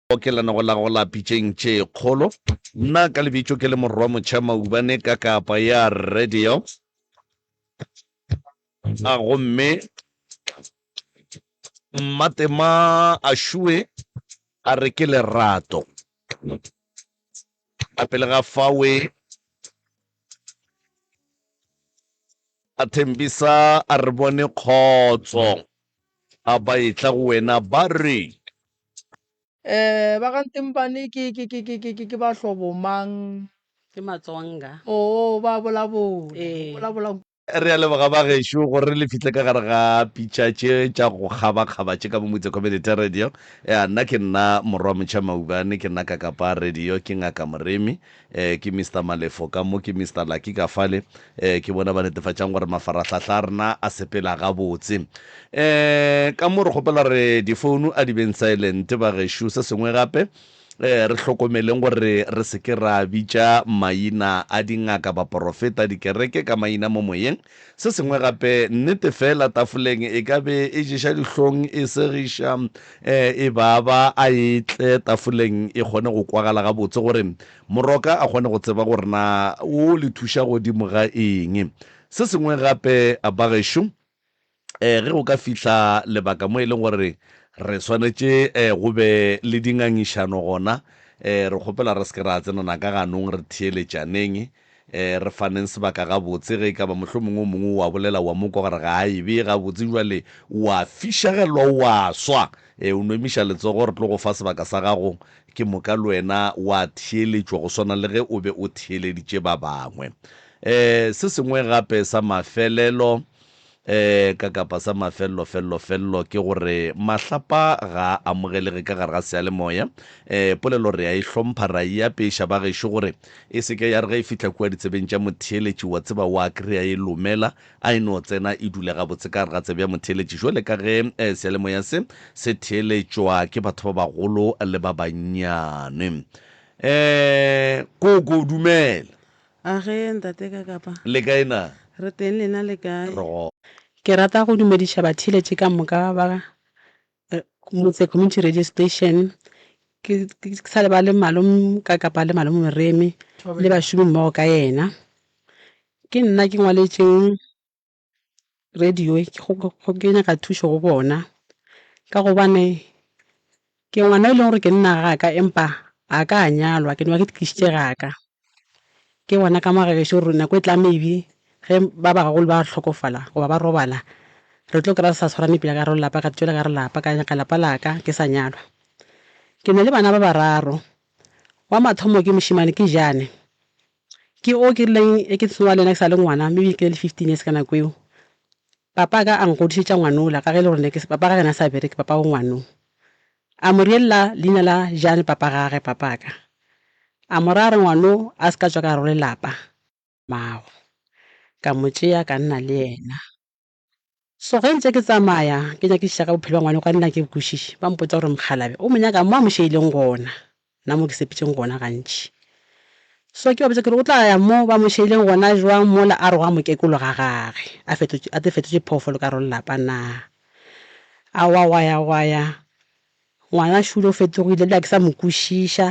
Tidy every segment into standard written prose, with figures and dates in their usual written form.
Ke lenago la go la pitšeng tše kgolo. Nna ka lebitšo ke le Morwa Motšha Maubane ka Kapa ya Radio. A gomme Mmatema a šue a re ke lerato. A pele ga fawe a thembisa a re bone kgotso. A ba etla go wena ba re. Eh, ba ga Ntempane ke ke ke ke ke ke ba hlobo mang? Ke Matsonga. Oh, ba bolabola. Ee. Bolabola. Re a leboga ba gešo gore le fihle ka gare ga pitša tše tša go kgabakgaba tše ka mo Motse Community Radio. Ya, nna ke nna Morwa Motšha Maubane, ke nna Kakapa Radio, ke Ngaka Moremi. Eh, ke Mister Malefo ka mo, ke Mister Lucky ka fale. Eh, ke bona ba netefatšang gore mafarahlahla a rena a sepela gabotse. Eh, ka mo re kgopela re difounu a di beng silent ba gešo. Se sengwe gape, eh, re hlokomeleng gore re se ke ra bitša maina a dingaka, baporofeta, dikereke ka maina mo moyeng. Se sengwe gape, nnete fela tafoleng e ka be e ješa dihlong, e segiša, eh, e baba, a e tle tafoleng e kgone go kwagala gabotse gore moroka a kgone go tseba gore na o le thuša godimo ga eng. Se sengwe gape, bagešo, eh, ge go ka fihla lebaka mo e leng gore re swanetše eh, go be le dingangišano gona, eh, re kgopela re se ke ra tsenana ka ganong, re theeletšaneng, eh, re faneng sebaka gabotse. Ge e ka ba mohlomongwe o mongwe wa bolela wa mo kwa gore ga a e bee gabotse, jwale wa fišagelwa wa swa, eh, o no emiša letsogo, re tlo go fa sebaka sa gago, ke moka le wena wa theeletšwa go swana le ge o be o theeleditše ba bangwe. Eh, se sengwe gape sa mafelelo, E, ka kapa sa mafello, fello, fello, ke gore mahlapa ga a amogelege ka gare ga seyalemoya. E, polelo re a e hlompha, ra e apeša ba gešo gore e se ke ya re ge e fihla kua ditsebeng tša motheeletši, wa tseba wa kry-a e lomela, a e no tsena e dule gabotse ka gare ga tsebe ya motheeletši. Jwale ka ge e, seyalemoya se se theeletšwa ke batho ba bagolo le ba bannyane. E, koko, dumela. A ge, Ntate Kakapa. Le kae na? Re teng lena le kae? Re gona. Ke rata go dumediša batheeletši ka moka ba Motse Community Radio Station. Ke ke sa lebale malome Kakapa le malome Moremi le bašomi mmogo ka yena. Ke nna ke ngwaletšeng radio ke nyaka thušo go bona ka gobane ke ngwana e leng gore ke nna ga ka empa a ka a nyalwa ke no ba ke tlišitše ga ka. Ke bona ka mo gešo gore nako e tla maybe ge ba bagolo ba hlokofala goba ba robala re tlo kry-a re sa tshwarane pila ka gare go lapa ka tšwela ka gare lapa ka nyaka lapa la ka ke sa nyalwa. Ke na le bana ba bararo wa mathomo ke mošemane ke Jane. Ke o ke rileng e ke tsoa le yena ke sa le ngwana maybe ke le 15 years ka nako eo. Papa ka a nkgodišetša ngwanola ka ge e le gore ne ke papa gage ne a sa bereke papa go ngwano. A mo reella leina la Jeanne papa gage papa ka. A mo raya a re ngwano a se ka tšwa ka gare go lelapa. Mago. Ka mo tšea ka nna le yena. So ge ntše ke tsamaya ke nyakišiša ka bophelo bja ngwana ka nna ke kwešiše, ba mpotša gore mokgalabje o mo nyaka mo a mo šeileng gona, nna mo ke sepetšeng gona gantši. So ke ba botša ke re o tla ya mo ba mo šeileng gona jwang mola a roga mokekolo ga gage, a fetotše a te fetotše phoofolo ka gare go lelapa na? Aowa gwa ya gwa ya, ngwana šule o fetogile ebile ga ke sa mo kwešiša.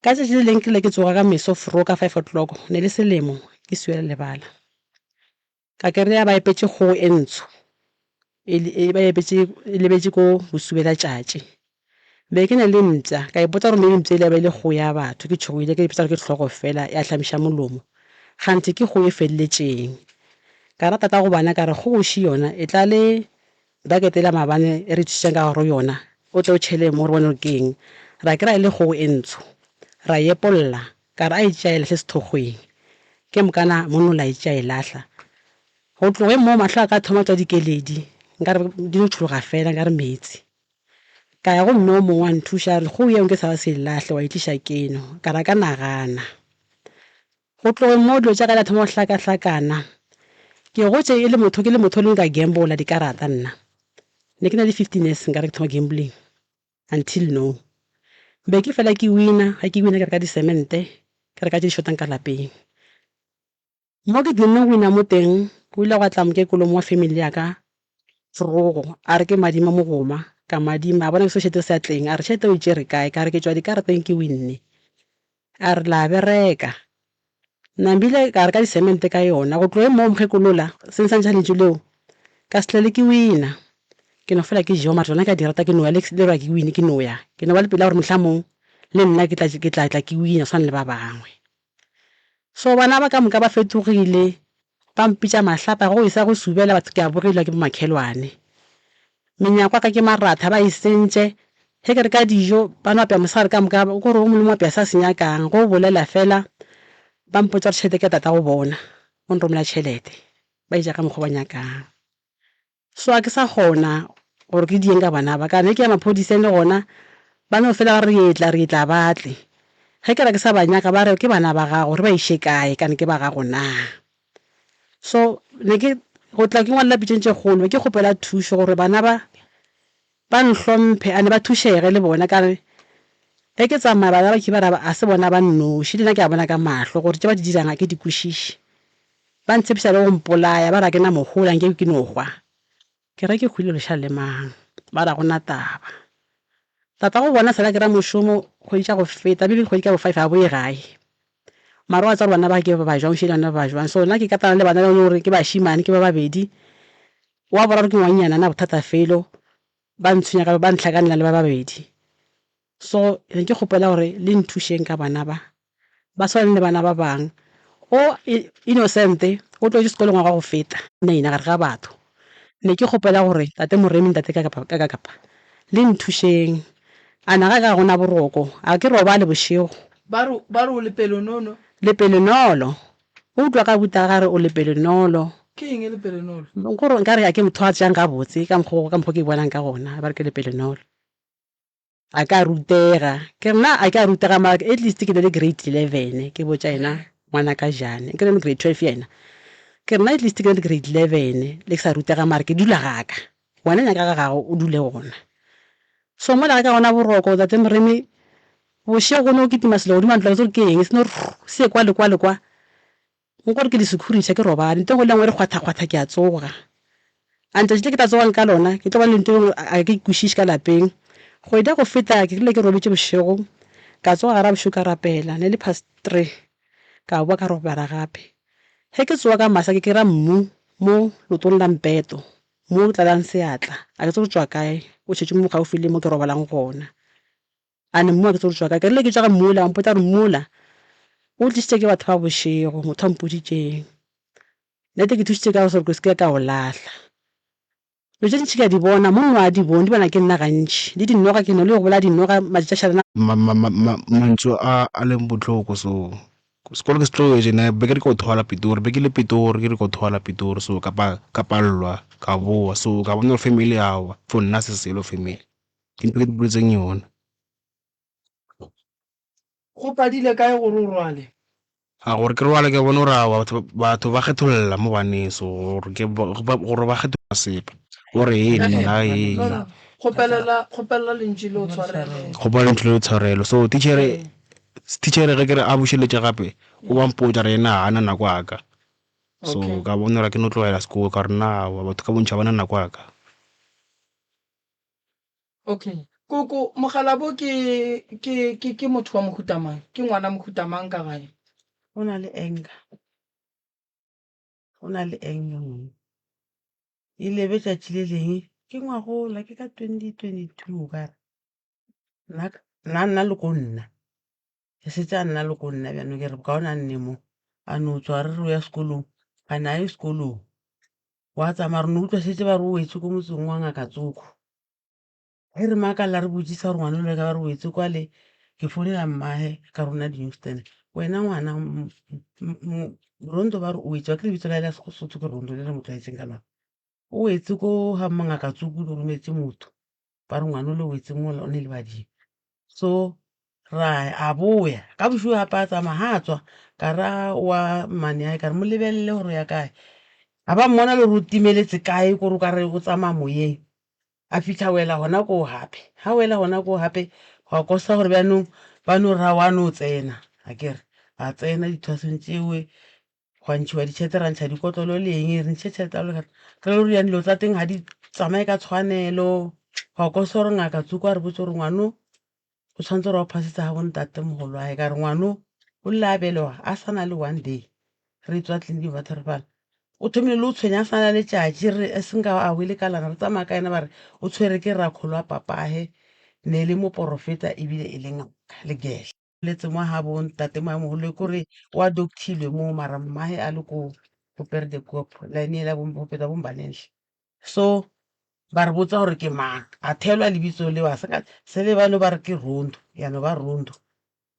Ka tšatši le leng ke rile ke tsoga ka meso fro ka 5 o'clock, ne le selemo, ke swiela lebala. Ka kereya ba epetše kgogo e ntsho, e, e, ba epetše, e lebetše ko bosubela tšatši. Be ke na le mpša, ka ipotsa gore maybe mpša ile ya ba e le kgogo ya batho, ke tšhogile, ke ipotsa gore ke hlogo fela ya hlamiša molomo, kganthe ke kgogo e feleletšeng. Ka ra tatago bana ka re kgogo še yona, e tla le Bucket yela maabane e re tšhitšang ka gare go yona, o tle o tšhele mo re bone gore ke eng. Ra kry-a e le kgogo e ntsho. Ra e epolla, ka re a e tšea a e lahle sethokgweng. Ke mokana monola a e tšea a e lahla. Go tlogeng moo mahlo a ka a thoma go tšwa dikeledi, nkare di no tšhologa fela nkare meetse. Ka ya go mme o mongwe a nthuša a re kgogo yeo nke sa ba se e lahle wa e tliša keno. Ka ra ka nagana. Go tlogeng moo dilo tša ka di a thoma go hlakahlakana. Ke gotše e le motho, ke le motho o leng ka gambola dikarata nna. Ne ke na le 15 years nkare ke thoma gambling until now. Be ke fela ke wina, ge ke wina ke reka disemente, ke reka tše di shotang ka lapeng. Mo ke tlileng go wina mo teng, go ile gwa tla mokekolo mo wa family ya ka, Forogo, a re ke Madima Mogoma. Ka mo adima, a bona ke se tšhelete seatleng, a re tšhelete o e tšere kae? Ka re ke tšwa dikarateng ke winne. A re la bereka. Nambile ka reka disemente ka yona. Go tloge moo mokgekolola seng sa ntšha lentšu leo, ka se tlele ke wina. Ke no fela ke jewa mara tšona ke a di rata ke no ya le le ba ke wine ke no ya. Ke no ba le pelo ya gore mohlamong le nna ke tla ke tla tla ke wina swana le ba bangwe. So bana ba ka moka ba fetogile ba mpitša mahlapa go e sa go subela batho ke a bogelwa ke bomakhelwane. Menyako ya ka ke maratha ba e sentše. Ge ke reka dijo ba no apea mosegare ka moka o kore o mongwe le mongwe o apea se a se nyakang. Ge o bolela fela ba mpotša gore tšhelete ke ya tatago bona, o nromela tšhelete. Ba e ja ka mokgwa o ba nyakang. So ga ke sa kgona gore ke dieng ka bana ba ka. Ne ke ya maphodiseng le gona ba no fela ba re re etla re etla ba tle. Ge ke re ke sa ba nyaka ba re ke bana ba gago re ba iše kae kane ke ba gago na. So ne ke go tla ke ngwalela pitšong tše kgolo be ke kgopela thušo gore bana ba ba nhlomphe ane ba thušege le bona ka re ge ke tsamaya bana ba ke ba ra a se bona ba nnoši le nna ke a bona ka mahlo gore tše ba di dirang ga ke di kwešiše. Ba ntshepiša le go mpolaya ba re ga ke na mohola nke ke no hwa. Ke re ke hwile lo šale le mang? Ba re ga go na taba. Tatago bona sala kry-a mošomo kgwedi tša go feta maybe kgwedi ka bo five a boye gae. Mara wa tseba gore bana ba ke ba ba jwang, o šele bana ba ba jwang. So nna ke katana le bana ba e leng gore ke bašemane ke ba babedi, wa boraro ke ngwannyana ga ana bothata felo, ba ntshwenya ka ba ntlhakanela le ba babedi. So ne ke kgopela gore le nthušeng ka bana ba, ba swane le bana ba bang. O Innocent o tlogetše sekolo ngwaga wa go feta. Nna gare ga batho ne ke kgopela gore tate Moremi ntate Kakapa le nthušeng. A na ga ka ga gona boroko, a ke robale bošego. Ba re, ba re o lepelonolo. Lepelonolo. O utlwa ka buta ga re o lepelonolo. Ke eng lepelonolo? Gore nkare a ke motho a tšeang gabotse ka mokgo, ka mokgo ke bonang ka gona, ba re ke lepelonolo. A ka rutega. Ke re nna a ke a rutega mara at least ke na le grade 11, ke botša yena ngwanaka Jane. Ke na le grade 12 yena. Ke re nna at least ke na le grade 11 le ke sa rutega mara ke dula ga ka. Wena nyaka ga gago o dule gona. So mola ga ka gona boroko tate Moremi bošego go no kitima selo godimo ga ntlo ga ke tsebe gore ke eng se no re se ye kwa le kwa le kwa. Nko re ke le sekhuriša ke robale, nto engwe le engwe e re kgwatha-kgwatha ke a tsoga. A letšatši le ke tla tsogang ka lona ke tlo ba le nto engwe ga ke kwešiše ka lapeng. Kgwedi ya go feta ke rile ke robetše bošego ka tsoga gare ga bošego ka rapela, ne le past three ka bowa ka robala gape. Ge ke tsoga ka masa ke kry-a mmu mo leotong la mpeto mo o tlalang seatla, ga ke tsebe gore o tšwa kae, o šetše mo gaufi le mo ke robalang gona. A ne mmu a ke tsebe gore tšwa kae. Ke rile ke tšwa ga mmu ola, a mpotša gore mmu ola o tlišitše ke batho ba bošego, motho a mpoditšeng. Nnete ke thušitše ka gore ke se ke ka o lahla. Dilo tše ntši ke a di bona, monna a di bone, di bona ke nna gantši. Le dinoga ke no le go bolaya dinoga matšatši a šalana. Mantšu a a leng bohloko so sekolo ke se tlogetše ne be ke re ke thwala Pitori be ke le Pitori ke re ke thwala Pitori so ka pa ka palelwa ka boa so ka bona gore family aowa for nna se selo family. Ke ntho e ke ipoletseng yona. Go padile kae gore o rwale? A gore ke rwale ke bone gore aowa batho batho ba kgetholla mo baneng so gore ke gore ba kgetholla sepe gore ee nna ee. No no kgopelela kgopelela lentšu le o tshwarele. Kgopela lentšu le o tshwarelo so teacher teacher ge ke re a bušeletše gape o ba mpotša re yena ga a na nako ya ka so ka bona gore ke no tlogela sekolo ka gore nna aowa batho ka bontši ga ba na nako ya ka. Okay. Koko, Mokgalabo ke, ke, ke, ke motho wa mohuta mang? Ke ngwana mohuta mang ka gae? O na le anger. O na le anger ngwana. Ile be tšatši le leng, ke ngwagola, ke ka 2022 o kare. Nna, nna nna le ko nna. Ke šetše a nna le ko nna bjano ke re bokaone a nne mo. A no tšwa re re o ya sekolong, a ne a ye sekolong. Wa tsamaya re no utlwa šetše ba re o wetše ko motseng wa ngaka tsoko. Ge re makala re botšisa gore ngwana ole ka ba re wetse kwale, ke founela mmae ka re o na di-newsstand. Wena ngwana Rondo ba re o wetse, akere lebitso la hae la Sesotho ke Rondo le re mo tlwaetseng ka lona. O wetse ko ga ngaka tsoko o rometse motho, ba re ngwana ole o wetse mola o ne le badimo. So ra a boya ka bošego gape a tsamaya ga a tswa ka ra wa mmane ka re mo lebelele gore o ya kae. Ga ba mmona le gore o timeletse kae kore o ka re o tsamaya moyeng. A fihla wela gona koo gape. Ga wela gona koo gape gwa kosa gore bjanong ba no ra wa no tsena akere. A tsena dithwasong tšewe gwa ntšhiwa ditšhelete ra ntšha dikotlolo le eng re ntšhe tšhelete ya re le gore bjang dilo tsa teng ga di tsamaye ka tshwanelo. Gwa kwa se gore ngaka Tsuko a re botse gore ngwano o tshwanetse gore a o phasetse ga bontatemogolo ae ka re ngwano o lle a belegwa a sa na le one day re tswa tleliniking batho re bala o thomile le o tshwenya a sa na letšatši re e seng ka a wele kalana re tsamaya ka ena ba re o tshwere ke rakgolo wa papahe ne e le moporofeta ebile e le ngaka le gele letse mo ga bo ntate mo mogolo kore o adoptilwe mo mara mmahe a le ko ko Perdekop line ela bo feta bo Mbalenhle so ba re botsa gore ke mang a thelwa lebitso leo a se ka se le ba no ba re ke Rondo ya no ba Rondo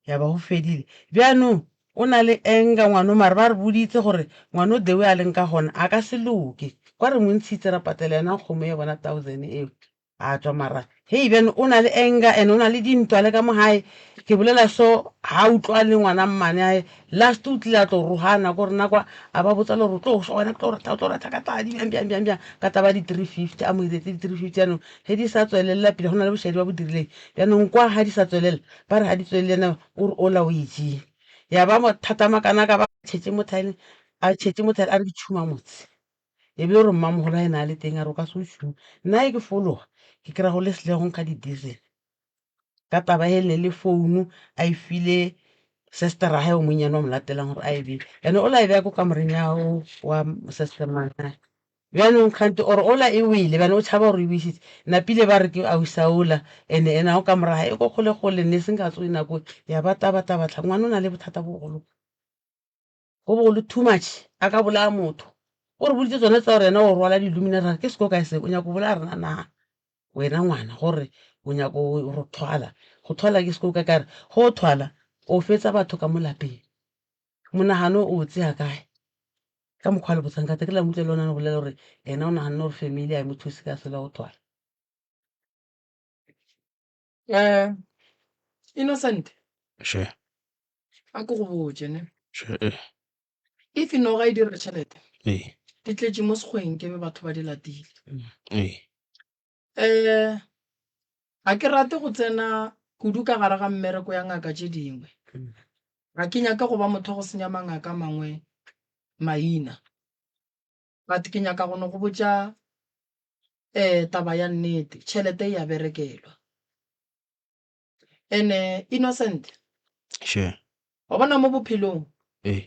ya ba go fedile bjanong o na le anger ngwano mare ba re boditse gore ngwano the way a leng ka gona a ka se loke kwa re mo ntshitse ra patela yona kgomo ya bona thousand eo a tswa mara hei bjane o na le anger and o na le dintwa le ka mo gae ke bolela so ga utlwa le ngwana mmane ae last o tlile a tlo rogana ko rena kwa a ba botsa le gore o tlo swa wena ke tlo ratha o tlo ratha ka tladi bjang bjang bjang bjang ka taba di-350 a mo iretse di-350 jaanong ge di sa tswelelela pele go na le bošadi ba bo dirileng jaanong kwa ga di sa tswelela ba re ga di tswelele ena o re ola o e jele ya ba mothata makanaka ba tšhetše mothaeleng a tšhetše mothaele a re ke tšhuma motse E be gore mmamogolo a ena a le teng a re o ka se o šume. Nna ge ke fologa ke kry-a go le sele go nkga di-diesel. Ka taba e ne le founu a e file sestera ya hae o monnyane wa mo latelang gore a e bee. And o la e beya ko kamoreng ya o wa sester mane. Bjanong kgante or ola e wele bjale o tšhaba gore e wisitse. Napile ba re ke ausa ola and ena o kamora ya hae e ko kgole-kgole ne se nka tsoge nako ya ba taba taba tlha. Ngwana o na le bothata bo bogolo. Go be go le too much a ka bolaya motho. O re boditse tsone tsa gore yena o rwala di-luminary ra re ke seko kae se o nyako bolaya rena na wena ngwana gore o nyako go thwala go thwala ke seko kae ka re go o thwala o fetsa batho ka mo lapeng monagano o tseya kae ka mokgwa le botsang ka teng ke la mo utlwa le ona a bolela gore ena o naganne gore family a e mo thuse ka selo go thwala. Um Innocent. Sure. A ko go botše ne. Sure. Eh. If noga e dira tšhelete. Ee. Di tletše mo sekgweng ke be batho ba di latile. Ee. Eh ga ke rate go tsena kudu ka gare ga mmereko ya ngaka tše dingwe. Ga ke nyake go ba motho wa go senya mangaka a mangwe maina. But ke nyaka go no go botša um taba ya nnete, tšhelete e ya berekelwa. Ene Innocent, Sure. wa bona mo bophelong, Ee.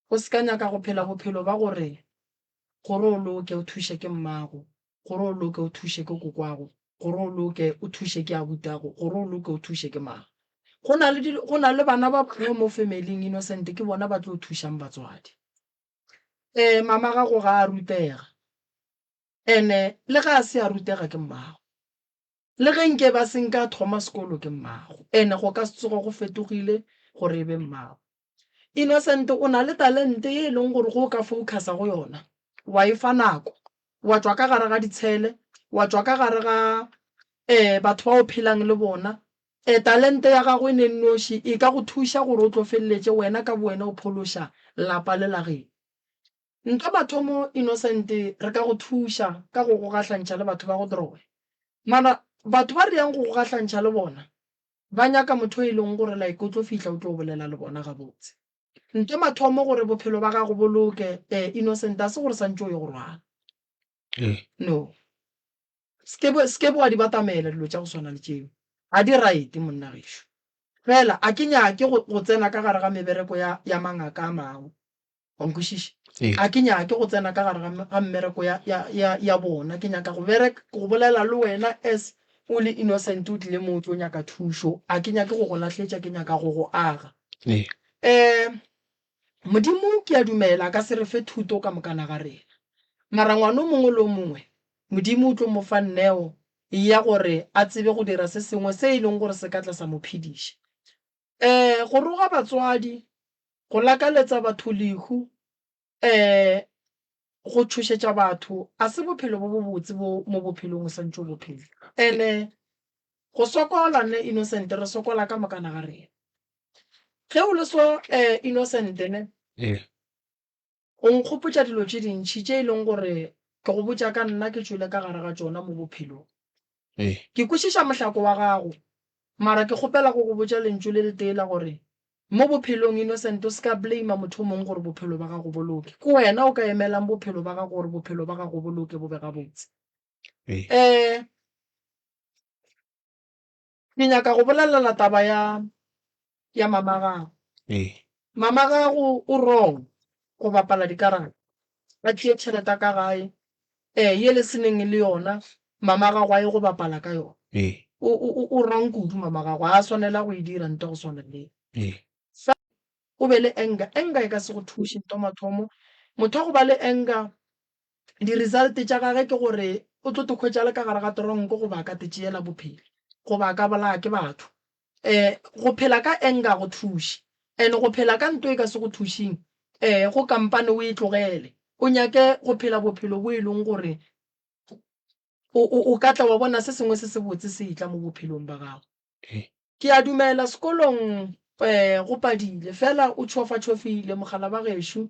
o se ka nyaka go phela bophelo ba gore gore o loke o thuše ke mmago, gore o loke o thuše ke kokwago, gore o loke o thuše ke abutago, gore o loke o thuše ke mang. Go na le go na le bana ba bangwe mo family-ing Innocent ke bona ba tlo thušang batswadi. Ee, mama gago ga a rutega, ene le ga a se a rutega ke mmago. Le ge nke ba se nka thoma sekolo ke mmago, ene go ka se tsoge go fetogile gore e be mmago. Innocent o na le talente ye e leng gore ge o ka focusa go yona, wa e fa nako, wa tšwa ka gare ga ditshele, wa tšwa ka gare ga batho ba o phelang le bona, E, talente ya gago e ne nnoši e ka go thuša gore o tlo feleletše wena ka bowena o phološa lapa le la geno. Ntwa mathomo Innocent re ka go thuša ka go go gahlantšha le batho ba go droya. Mara batho ba re yang go go gahlantšha le bona ba nyaka motho e leng gore like o tlo fihla o tlo bolela le bona gabotse. Ntwa mathomo gore bophelo ba gago bo loke, Innocent a se gore santše o ye go rwala. No. Se ke, se ke wa di batamela dilo tša go swana le tšeo. Ga di right, monna gešo. Fela a ke nyake go, go tsena ka gare ga mebereko ya, ya mangaka a mangwe. Wa nkwešiša? Ee. A ke nyake go tsena ka gare ga, ga mmereko ya, ya, ya, ya bona. Ke nyaka go bereka, go bolela le wena as o le innocent o tlile mo o tlo nyaka thušo. A ke nyake go go lahletša, ke nyaka go go aga. Ee. Um, Modimo ke a dumela a ka se re fe thuto ka mokana ga rena. Mara ngwana o mongwe le o mongwe Modimo o tlo mo fa neo ya gore a tsebe go dira se sengwe se e leng gore se ka tla sa mo phediša. Um go roga batswadi, go lakaletsa batho lehu, um go tšhošetša batho, a se bophelo bo bobotse bo mo bophelong o santše o bo phela. And-e go sokola ne Innocent, re sokola ka mokana ga rena. Ge o le so um Innocent ne, Ee. O nkgopotša dilo tše dintši tše e leng gore ke go botša ka nna ke tšwele ka gare ga tšona mo bophelong. Ee. Ke kwešiša mohlako wa gago, mara ke kgopela go go botša lentšu le letee la gore mo bophelong Innocent o se ka blame motho o mongwe gore bophelo ba gago bo loke. Ke wena o ka emelang bophelo ba gago gore bophelo ba gago bo loke bo be gabotse. Ee. Um. Ke nyaka go bolelela taba ya ya mama gago. Ee. Mama gago o wrong go bapala dikarata. A tšee tšhelete ka gae eh ye le seneng le yona mama gago a ye go bapala ka yona. Ee. O o o wrong kudu mama gago a swanela go e dira nto go swana le. Ee. Fa o be le anger, anger e ka se go thuše nto mathomo. Motho wa go ba le anger Di-result tša gage ke gore o tlo te hwetša a le ka gare ga tronko goba a ka te tšeela bophelo goba a ka bolaya ke batho. Go phela ka anger ga go thuše and go phela ka nto e ka se go thušeng go kampane o e tlogele o nyake go phela bophelo bo e leng gore o ka tla wa bona se sengwe se sebotse se etla mo bophelong ba gago. Ke a dumela sekolong go padile, fela o tšhofatšhofile mogala ba gešo.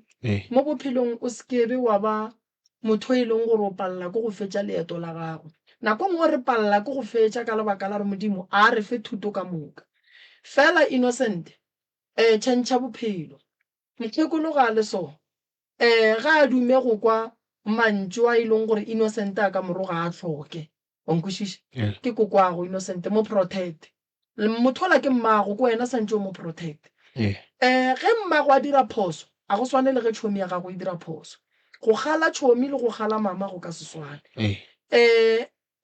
Mo bophelong o se ke be wa ba motho e leng gore o palela ke go fetša leeto la gago. Nako nngwe re palela ke go fetša ka lebaka la gore Modimo a re fe thuto ka moka. Fela Innocent, tšhentšha bophelo. Mokgekolo ga a le so. Ga a dume go kwa mantšu a e leng gore Innocent a ka moroga a hloke. Wa nkwešiša? Ke kokwago Innocent, mo protect. Motho ola ke mmago, ke wena santše o mo protect. Ge mmago a dira phoso, a go swane le ge tšhomi ya gago e dira phoso. Go kgala tšhomi le go kgala mama go ka se swane.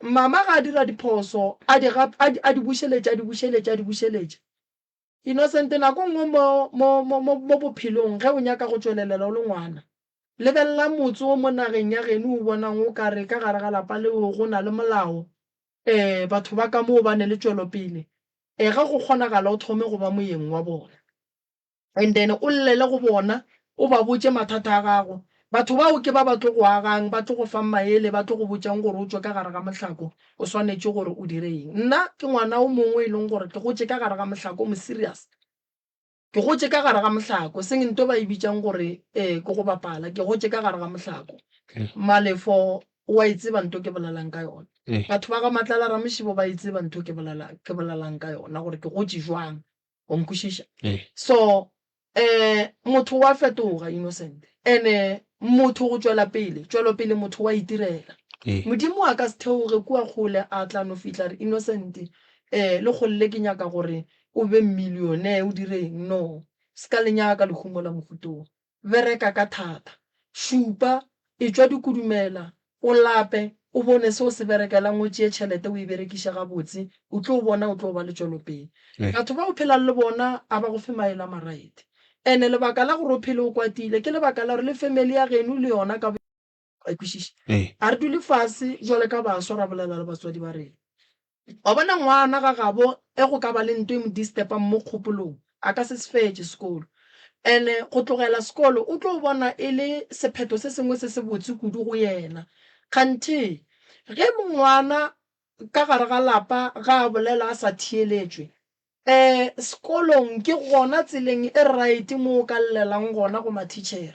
Mama ga a dira diphoso, a di a di bušeletša, a di bušeletša, a di bušeletša. Innocent, nako nngwe mo, mo, mo, mo, mo bophelong ge o nyaka go tšwelelela o le ngwana, lebelela motse wo mo nageng ya geno o bonang o ka re ka gare ga lapa leo go na le molao, ee, batho ba ka moo ba ne le tšwelopele, ee, ge go kgonagala o thome go ba moyeng wa bona. And then o llele go bona, o ba botše mathata a gago. Batho bao ke ba ba tlo go agang, ba tlo go fang maele, ba tlo go botšang gore o tšwe ka gare ga mohlako, o swanetše gore o dire eng. Nna ke ngwana o mongwe e leng gore ke gotše ka gare ga mohlako o mo serious. Ke gotše ka gare ga mohlako, seng nto ba e bitšang gore ke go bapala, ke gotše ka gare ga mohlako. Malefo o a e tseba nto ke bolelang ka yona. Batho ba ga Matlala Ramošibo ba e tseba nto ke bolelang ka yona gore ke gotše jwang. O nkwešiša? So motho wa fetoga Innocent and motho go tšwela pele, tšwelopele motho wa itirela. Modimo a ka se theoge kua kgole a tla no fihla re Innocent le kgolle ke nyaka gore o be millionaire o dire eng, no se ka le nyaka lehumo la mohuta wo. Bereka ka thata. Šupa, etšwa dikudumela, o lape, o bone se o se berekelang, o tšee tšhelete o e berekiše gabotse, o tlo bona o tlo ba le tšwelopele. Batho ba o phelang le bona a ba go fe maele a maright. Ene lebaka la gore o phele o kwatile ke lebaka la gore le family ya geno le yona ka Wa kwešiša? A re dule fase jwale ka baswa ra bolela le batswadi ba rena. Wa bona ngwana ga gabo e go ka ba le nto e mo disturbang mo kgopolong, a ka se se fetše sekolo. And go tlogela sekolo o tlo bona e le sephetho se sengwe se se botse kudu go yena. Kganthe ge ngwana ka gare ga lapa ga a bolela a sa theeletšwe, Ee, sekolong ke gona tseleng e right mo o ka llelang gona go mathitšhere.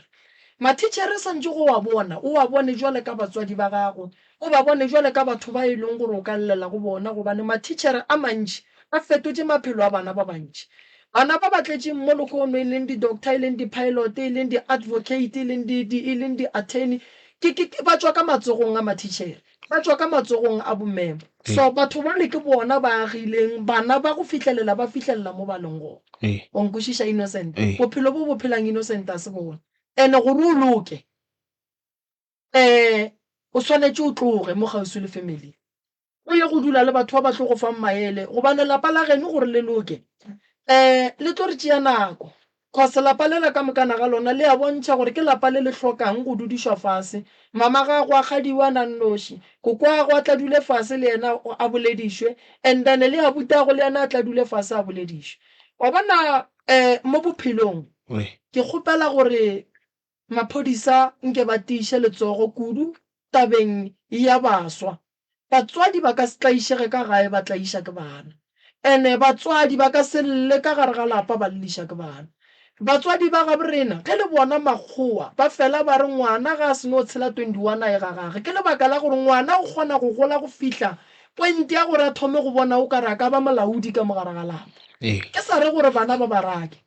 Mathitšhere swantše go wa bona, o wa bone jwale ka batswadi ba gago, o ba bone jwale ka batho ba e leng gore o ka llela go bona gobane mathitšhere a mantši a fetotše maphelo a bana ba bantši. Bana ba ba tletšeng mo lehono e leng di-doctor, e leng di-pilot, e leng di-advocate, e leng di, di, e leng di-attorney, ke, ke, ke, ba tšwa ka matsogong a mathitšhere. Ba tšwa ka matsogong a bomema. So batho bale ke bona ba agileng bana ba go fihlelela ba fihlelela mo ba leng gona. Wa nkwešiša Innocent? Bophelo bo bo phelang Innocent a se bona. And gore o loke o swanetše o tloge mo kgauswi le family. O ye go dula le batho ba ba tlo go fang maele gobane lapa la geno gore le loke le tlo re tšea nako. Cause lapa lela ka mokana ga lona le a bontšha gore ke lapa le le hlokang go dudišwa fase. Mama gago a kgadiwe a na nnoši, kokoago a tla dule fase le yena a boledišwe and then le abutago le yena a tla dule fase a boledišwe. Wa bona mo bophelong ke kgopela gore maphodisa nke ba tiiše letsogo kudu tabeng ya baswa. Batswadi ba ka se tlaišege ka gae ba tlaiša ke bana. Ene batswadi ba ka se lle ka gare ga lapa ba lliša ke bana. Batswadi ba gabo rena ge le bona makgowa ba fela ba re ngwana ga a seno tshela 21 a ye ga gage ke lebaka la gore ngwana o kgona go gola go fihla point ya gore a thome go bona o kare a ka ba molaodi ka mo gare ga lapa. Ke sa re gore bana ba ba rake.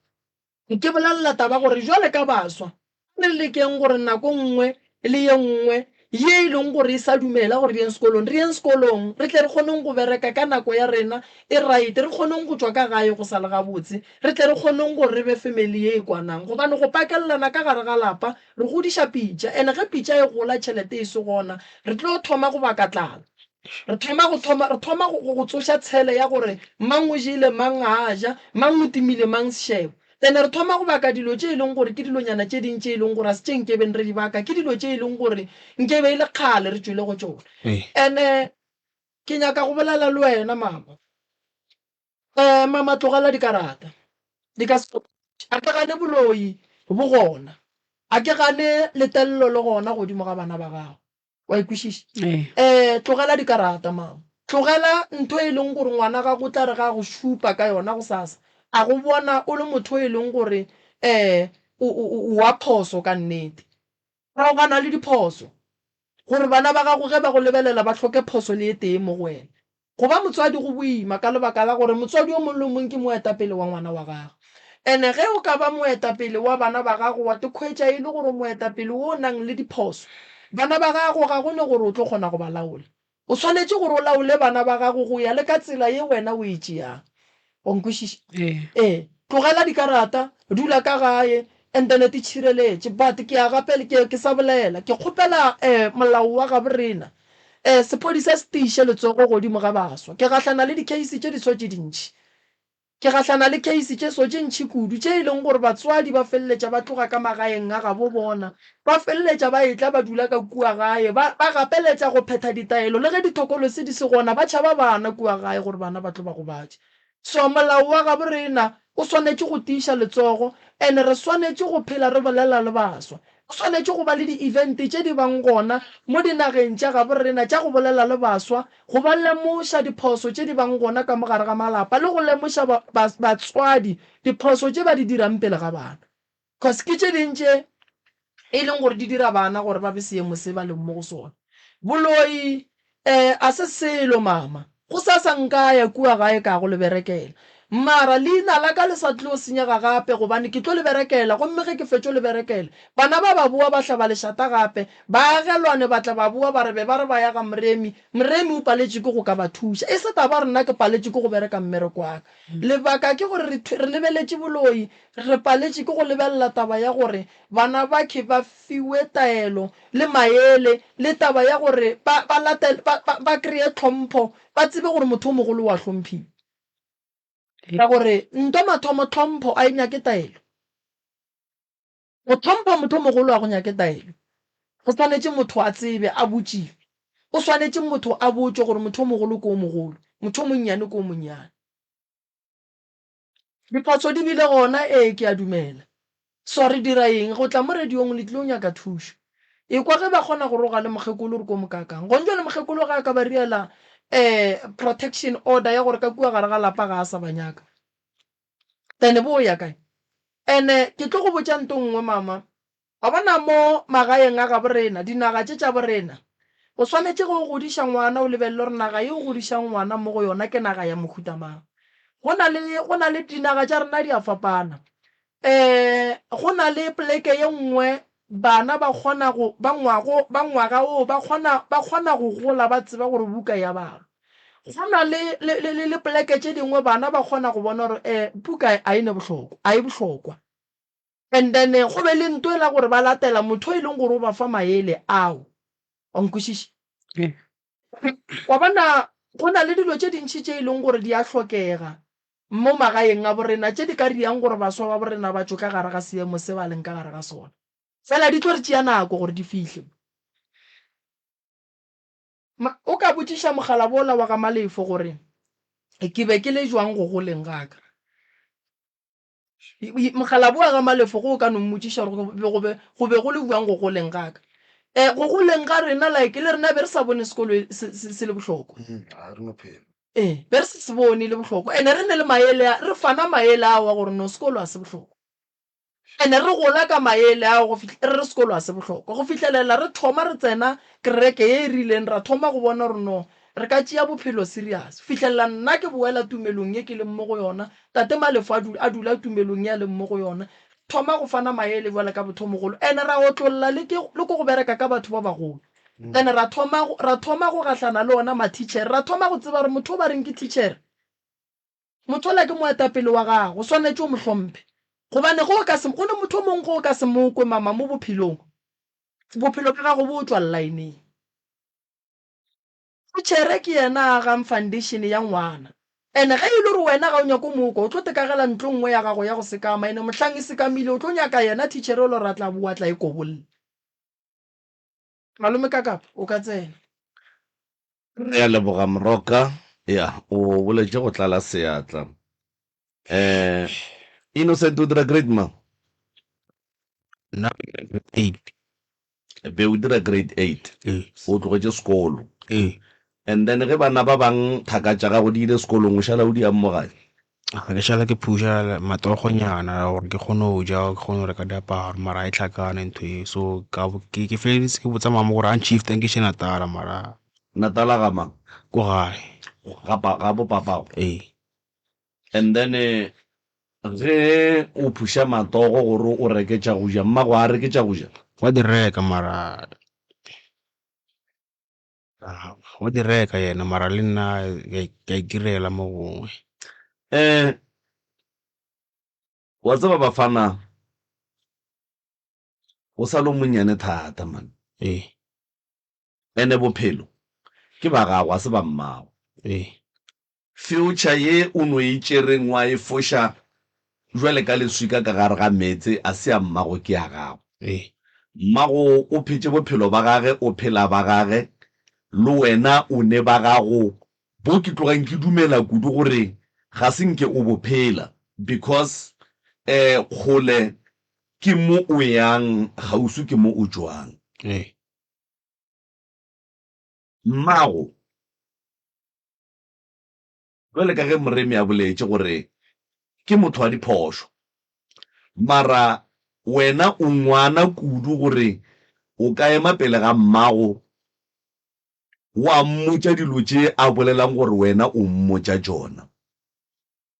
Ke bolelela taba gore jwale ka baswa, a re lekeng gore nako nngwe le ye nngwe ye e leng gore e sa dumela gore re yeng sekolong, re yeng sekolong re tle re kgoneng go bereka ka nako ya rena e right, re kgoneng go tšwa ka gae go sa le gabotse, re tle re kgoneng gore re be family ye e kwanang. Gobane go pakelelana ka gare ga lapa re godiša pitša, and ge pitša e gola tšhelete e se gona, re tlo thoma go baka tlala. Re thoma go thoma re thoma go go tsoša tshele ya gore mang o jele mang ga a ja, mang o timile mang sešebo. Then re thoma go baka dilo tše e leng gore ke dilonyana tše ding tše e leng gore a se tše nkebeng re di baka, ke dilo tše e leng gore nkebe e le kgale re tšwele go tšona. And-e ke nyaka go bolela le wena mama. Mama tlogela dikarata, di ka se go thuše. A ke gane boloi bo gona, a ke gane letello le gona godimo ga bana ba gago. Wa e kwešiša? Ee. Tlogela dikarata, mama. Tlogela ntho e leng gore ngwana gago o tla re ga a go šupa ka yona gosasa, a go bona o le motho e leng gore um o, o, o wa phoso ka nnete. Kgaogana le diphoso, gore bana ba gago ge ba go lebelela ba hloke phoso le e tee mo go wena. Go ba motswadi go boima ka lebaka la gore motswadi yo mongwe le yo mongwe ke moetapele wa ngwana wa gagwe. Ene ge o ka ba moetapele wa bana ba gago wa te khwetša e le gore o moetapele wo o nang le diphoso, bana ba gago ga go ne gore o tlo kgona go ba laola. O swanetše gore o laole bana ba gago go ya le ka tsela ye wena o e tšeang. Wa nkwešiša? Ee. Ee. Tlogela dikarata, dula ka gae, and then itšhireletše. But ke a gapel, ke, ke sa bolela. Ke kgopela eh, molao wa gabo rena, eh, sephodisa se tiiše letsogo godimo ga baswa. Ke gahlana le di-case tše diso tše dintši. Ke gahlana le case tše so tše ntši kudu, tše e leng gore batswadi ba feleletša ba tloga ka magaeng a gabo bona, ba feleletša ba etla ba dula ka kua gae, ba, ba gapeletša go phetha ditaelo, le ge dithokolose di se gona, ba tšhaba bana kua gae gore bana ba tlo ba gobatša. So molao wa gabo rena o swanetše go tiiša letsogo and re swanetše go phela re bolela le baswa. Go swanetše go ba le di event tše di bang gona mo dinageng tša gabo rena tša go bolela le baswa, go ba lemoša diphoso tše di bang gona ka mo gare ga malapa le go lemoša batswadi diphoso tše ba di dirang pele ga bana. Cause ke tše ding tše e leng gore di dira bana gore ba be seemo se ba leng mo go sona. Boloi um a se selo mama. Gosasa nka ya kua gae ka go le berekela. Mara leina la ka le sa tlo senyega gape gobane ke tlo le berekela gomme ge ke fetšo le berekela, bana ba ba boa ba hlaba lešata gape. Baagelwane ba tla ba boa ba re be ba re ba ya ga Moremi, Moremi o paletšwe ke go ka ba thuša. E se taba gore nna ke paletšwe ke go bereka mmereko wa ka. Lebaka ke gore re, re lebeletše boloi, re paletše ke go lebelela taba ya gore bana bakhe ba fiwe taelo le maele le taba ya gore ba, ba latele, ba, ba, ba kreye tlhompho, ba tsebe gore motho o mogolo o a hlomphiwa. Ka gore ntwa mathomo tlhompho a e nyake taelo. Go hlompha motho o mogolo ga go nyake taelo. Go swanetše motho a tsebe, a botšiwe. O swanetše motho a botšwe gore motho o mogolo ke o mogolo, motho o monnyane ke o monnyane. Diphoso di bile gona, ee, ke a dumela. So re dira eng? Go tla mo radiong le tlilo nyaka thušo. Ekwa ge ba kgona go roga le mokgekolo re ko mokakang. Gong jwale mokgekolo ge a ka ba riela um protection order ya gore ka kua gare ga lapa ga a sa ba nyaka. Then bo ya kae? Ene ke tlo go botša nto nngwe mama. Wa bona mo magaeng a gabo rena, dinaga tše tša borena, o swanetše ge o godiša ngwana o lebelele gore naga ye o godišang ngwana mo go yona ke naga ya mohuta mang. Go na le, go na le dinaga tša rena di a fapana. Um go na le poleke ye nngwe bana ba kgona go, ba ngwago, ba ngwaga woo ba kgona, ba kgona go gola ba tseba gore buka ya balwa. Go na le, le, le, le poleke tše dingwe bana ba kgona go bona gore um buka a e ne bohlokwa, a e bohlokwa. And then go be le nto ela gore ba latela motho e leng gore o ba fa maele ao. Wa nkwešiša? Ee. Wa bona, go na le dilo tše dintši tše e leng gore di a hlokega mo magaeng a borena tše di ka riang gore baswa ba borena ba tšwe ka gare ga seemo se ba leng ka gare ga sona. Fela di tlo re tšea nako gore di fihle. Ma, o ka botšiša mokgalabje wola wa ga Malefo gore ke be ke le jwang go goleng ga ka. Mokgalabje wa ga Malefo ge o ka no mmotšiša gore go be go be go be go le bjang go goleng ga ka. Um go goleng ga rena like le rena be re sa bone sekolo se se se le bohlokwa. A re no phela. Ee, be re sa se bone e le bohlokwa and-e re ne le maele a, re fana maele ao a gore no sekolo ga se bohlokwa. And-e re gola ka maele ao go fihla re re sekolo ga se bohlokwa go fihlelela re thoma re tsena kereke ye e rileng ra thoma go bona gore no re ka tšea bophelo serious. Fihlelela nna ke boela tumelong ye ke leng mo go yona, Tate Malefo a a dula tumelong ye a leng mo go yona. Re thoma go fana maele bjale ka bothomogolo and ra otlolla le ke le ko go bereka ka batho ba bagolo. Then ra thoma ra thoma go gahlana le ona mathitšhere, ra thoma go tseba gore motho o ba reng ke thitšhere, motho ola ke moetapele wa gago, o swanetše o mo hlomphe. Gobane ge o ka se, go ne motho o mongwe ge o ka se mo kwe mama mo bophelong, bophelo bja gago bo tšwa llaeneng. Titšhere ke yena a agang foundation ya ngwana. Ene ge e le gore wena ga o nyake o mo kwa, o tlo tekagela ntlo nngwe ya gago ya go sekama, ene mohlang e sekamile o tlo nyaka yena titšhere o le gore a tla bowa a tla e kobolla. Malome Kakapa, o ka tsena. Re a leboga Moroka. Ya, o boletše go tlala seatla. Eh, Innocent o dira grade mang? Nna ke dira grade eight. Be o dira grade eight. Ee. O tlogetše sekolo. Ee. And then ge bana ba bang thaka tša gago di ile sekolong o šala o di yang mo gae? Ke šala ke phuša matogonyana gore ke kgone go ja, ke kgone go reka diaparo mara ga e hlakane ntho e. So ka ke ke feleleditse ke botsa mama gore a ntšhifte a nkiše Natala mara. Natala ga mang? Ko gae. Ga pa ga bo papago? Ee. And then ge o phuša matogo gore o reke tša go ja, mmago a reke tša go ja? Wa di reka mara wa di reka yena mara le nna ke a itirela mo gongwe. Um wa tseba bafana o sa le o monnyane thata man. Ee. Ene bophelo ke ba gago a se ba mmago. Ee. Future ye o no e tšereng wa e foša jwale ka leswika ka gare ga meetse a se ya mmago ke ya gago. Ee. Mmago o phetše bophelo ba gage o phela ba gage le wena o ne ba gago bo ke tlogang ke dumela kudu gore ga se nke o bo phela because eh kgole ke mo o yang kgauswi ke mo o tšwang. Ee. Mmago Bjale ka ge Moremi a boletše gore ke motho wa diphošo, mara wena o ngwana kudu gore o ka ema pele ga mmago wa mmotša dilo tše a bolelang gore wena o mmotša tšona.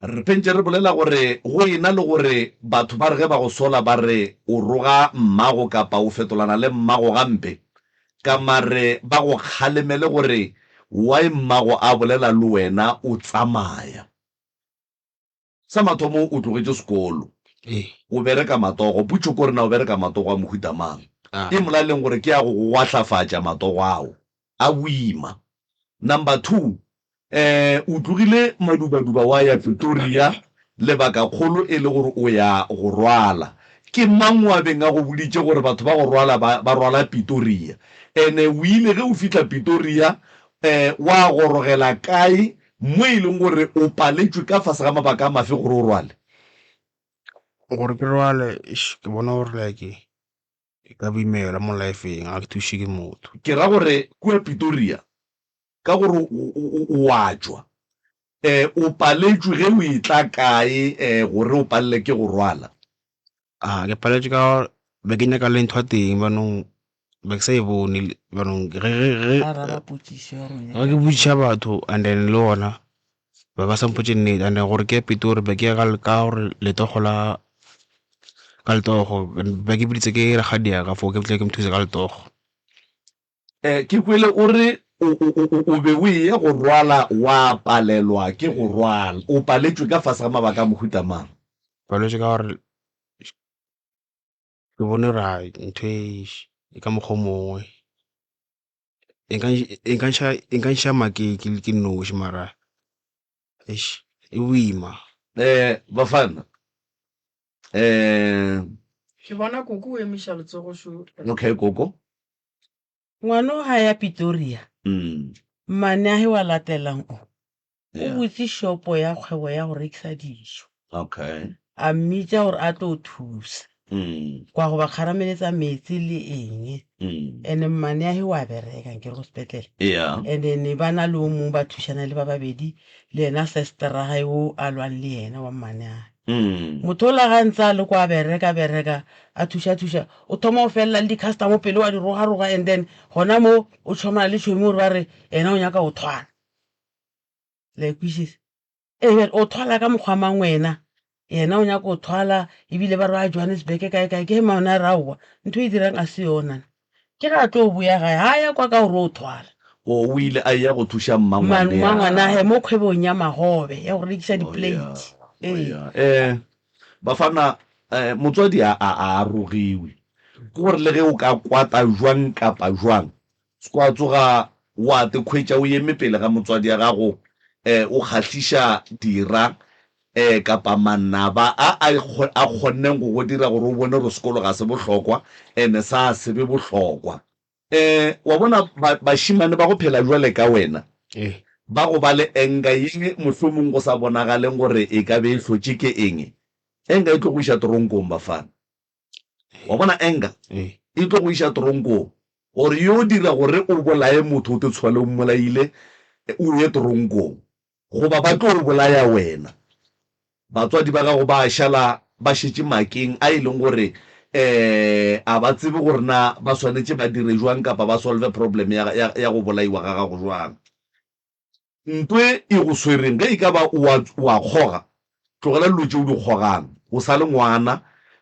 Re phentše re bolela gore go ena le gore batho ba re ge ba go sola ba re o roga mmago kapa o fetolana le mmago gampe, ka mare ba go kgalemele gore why mmago a bolela le wena o tsamaya. Sa mathomo o tlogetše sekolo, o bereka matogo, potšo ke gore na o bereka matogo a mohuta mang? E molaleng gore ke a go gwahlafatša matogo ao. a boima. Number 2, eh, o tlogile Madubaduba wa ya Pretoria, lebakakgolo e le gore o ya go rwala. Ke mang o a beng a go boditše gore batho ba go rwala ba, ba rwala Pretoria? Ene o ile ge o fihla Pretoria, eh, wa gorogela kae mo e leng gore o paletšwe ka fase ga mabaka a mafe gore o rwale? Gore ke rwale, eish, ke bona gore like E ka boimela mo lifeng, ga ke thuše ke motho. Ke ra gore kua Pretoria, ka gore o a tšwa, um o paletšwe ge o etla kae um gore o palele ke go rwala? A ke paletšwe ka gore be ke nyaka le ntho ya teng banong be ke sa e bone banong ge ge ge Araba potšišo ya rona. ge ke botšiša batho and then le gona ba ba sa mpotše nnete and then gore ke ye Pitori be ke ya ka ka gore letogo la ka letogo be ke biditse ke rakgadi ya ka foo ke tle ke mo thuse ka letogo. Eh, ke kwele o re o, o, o, o, o be o eya go rwala wa palelwa ke go rwala. O paletšwe ka fase ga mabaka a mohuta mang? Paletšwe ka gore ke bone gore hai ntho e e ka mokgwa o mongwe e nka e nka nša e nka nša makeke ke noši mara eish e boima. Eh, Bafana, eh. Ke bona koko o emiša letsogo šo. Okay, koko. Ngwana o ga ya Pitoria, Mm. mmaneage wa latelang o, o Yeah. butše šopo ya kgwebo ya go rekisa dijo. Okay. A mmitša gore a tlo thusa. Mm. Kwa go ba kgarameletsa meetse le eng. Mm. Ene mmaneage wa bereka nkere go sepetlele. Yeah. And then ba na le o mongwe ba thušana le ba babedi le yena sestera gae o a lwang le yena wa mmaneage. Mm. Motho ola ga ntse a le kwa bereka bereka a thuša thuša o thoma go felela le di-customer pele wa di rogaroga and then gona mo o tšhomana le tšhomi gore ba re ena o nyaka go thwala. La e kwešiša? Ee bjale o thwala ka mokgwa mang wena? Yena o nyaka go thwala ebile ba re ba Johannesburg kae kae ke ge mona a re aowa ntho e dirang a se yona. Ke ge a tlo boya gae, ga a ya kwa ka gore o thwala. O, o ile a eya go thuša mmangwane. Mmangwana'ge mo kgwebong ya magobe ya go rekiša diplate. Oh, yeah. Oh, yeah. Eh, bafana, eh, motswadi a, a, a arogiwe. Ke gore le ge o ka kwata jwang kapa jwang, se kwa tsoga wa te khwetša o eme pele ga motswadi ya gago, eh, o kgahliša dira, eh, kapa manaba a a, a kgonneng go go dira gore o bone gore sekolo ga se bohlokwa, ene sa se be bohlokwa. Eh, wa bona ba, bašemane ba go phela bjale ka wena, Ee. ba go ba le anger ye mohlomong go sa bonagaleng gore e ka be e hlotše ke eng. Anger e tlo go iša toronkong, bafana. Wa bona anger Ee. e tlo go iša toronkong, gore yo dira gore o bolaye motho o te tshwale o mmolaile, o ye toronkong, goba ba tlo bolaya wena. Batswadi ba gago ba šala ba šetše makeng a e leng gore um a ba tsebe gore na ba swanetše ba dire jwang kapa ba solve problem ya, ya, ya go bolaiwa ga gago jwang. Ntwe e go swereng, ge e ka ba o a, o a kgoga, tlogela dilo tše o di kgogang, o sa le ngwana,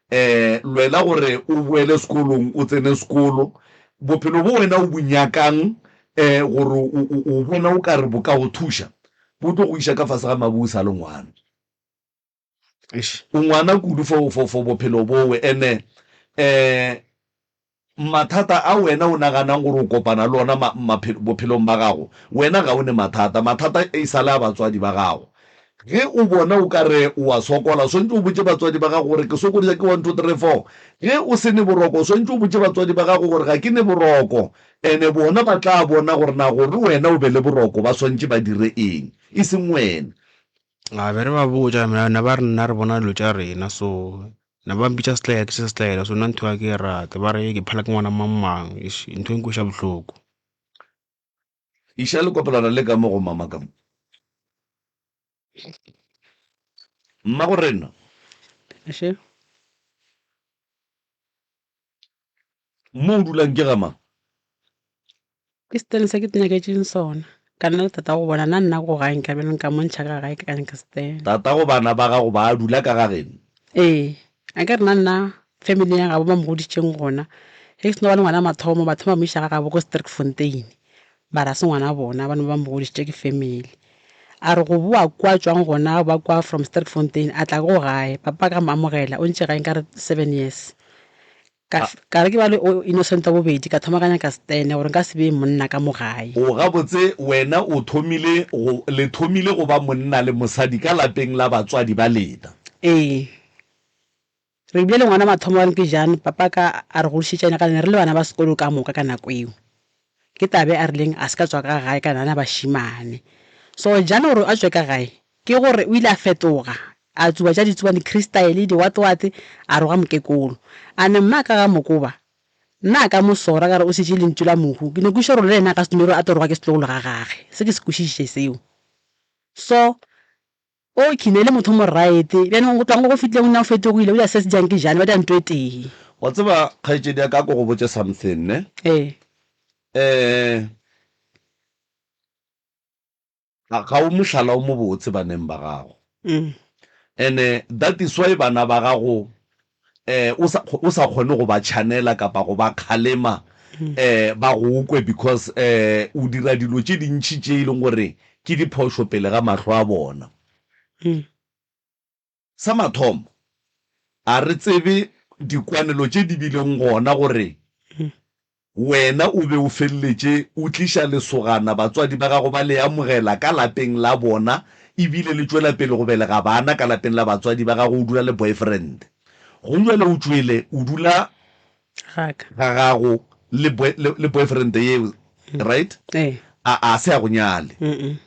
um lwela gore o boele sekolong, o tsene sekolo. Bophelo bo wena o bo nyakang um gore o, o, o bona o ka re bo ka go thuša, bo tlo go iša ka fase ga mabu o sa le ngwana. Eish. O ngwana kudu for, for, for bophelo bowe. Ene um mathata a wena o naganang gore o kopana le ona ma, maphelo, bophelong ba gago, wena ga o ne mathata. Mathata e sa le a batswadi ba gago. Ge o bona o ka re o a sokola, o swantše o botše batswadi ba gago gore ke sokodiša ke 1, 2, 3, 4. Ge o se ne boroko, o swantše o botše batswadi ba gago gore ga ke ne boroko. Ene bona ba tla bona gore na gore wena o be le boroko ba swantše ba dire eng, e seng wena. A be re ba botša, na ba re nna re bona dilo tša rena, so na ba mpitša setlaela, ke se setlaela, so nna ntho ya ke e rate, ba re ke phala ke ngwana mang mang, eish, ntho e nkweša bohloko. Iša lekopelwana le ka mo go mama ka mo. Mmagorena. Še. Mo o dulang ke ga mang? Ke setene se ke nyaketšeng sona. Ka nna le tatago bona, nna nna ko gae nka be nka mo ntšha ka gae ka nyaka setene. Tatago bana ba gago ba dula ka ga geno? Ee, a ke re nna nna family ya gabo ba mo godišitšeng gona. Ge ke seno ba le ngwana mathomo ba thoma ba mo iša ga gabo ko Sterkfontein. Mara a se ngwana bona, ba no ba mo godišitše ke family. A re go boa kwa tšwang gona ba kwa from Sterkfontein a tla ko gae, papa ka mo amogela o ntše gae nkare 7 years. Ka, ka re ke ba le o innocent wa bobedi ka thoma ka nyaka stene gore nka se be monna ka mo gae. O gabotse wena o thomile go, le thomile go ba monna le mosadi ka lapeng la batswadi ba lena. Ee. Re bile le ngwana mathomo wa ke Jean, papa ka a re godišetša yena ka ne re le bana ba sekolo ka moka ka nako eo. Ke tabe a rileng a se ka tšwa ka gae ka nana bašemane. So Jean gore a tšwe ka gae ke gore o ile a fetoga, a tsuba tša ditsubane, di-crystal, di-what-what, a roga mokekolo. A ne mma ka ga mokoba, nna a ka mo sora ka re o šetše lentšu la mohu. Ke no kwešiša gore le yena a ka se dumele gore a tlo roga ke setlogolo ga gage. Se ke se kwešiše seo. So O ke ne le motho mo right. Bjanong go tloga mo go fetileng o nna o fetogile, o dira se se jang ke jane, ba dira nto e tee. Wa tseba kgaetšedi ya ka, a ko go botše something ne. Ee. Eh, ga o mohlala o mobotse baneng ba gago. And that is why bana ba gago eh o sa o sa kgone go ba chanela kapa go ba kgalema eh ba go kwe because eh o dira dilo tše dintši tše e leng gore ke diphošo pele ga mahlo a bona. Sa mathomo, a re tsebe dikwanelo tše di bileng gona gore Wena o be o feleletše o tliša lesogana, batswadi ba gago ba le amogela ka lapeng la bona e bile le tšwela pele go belega bana ka lapeng la batswadi ba gago o dula le boyfriend. Gong bjale o tšwele o dula Ga ka. ga gago le boy, le, le boyfriend yeo, right? Ee. A, a se a go nyale. Mm-mm.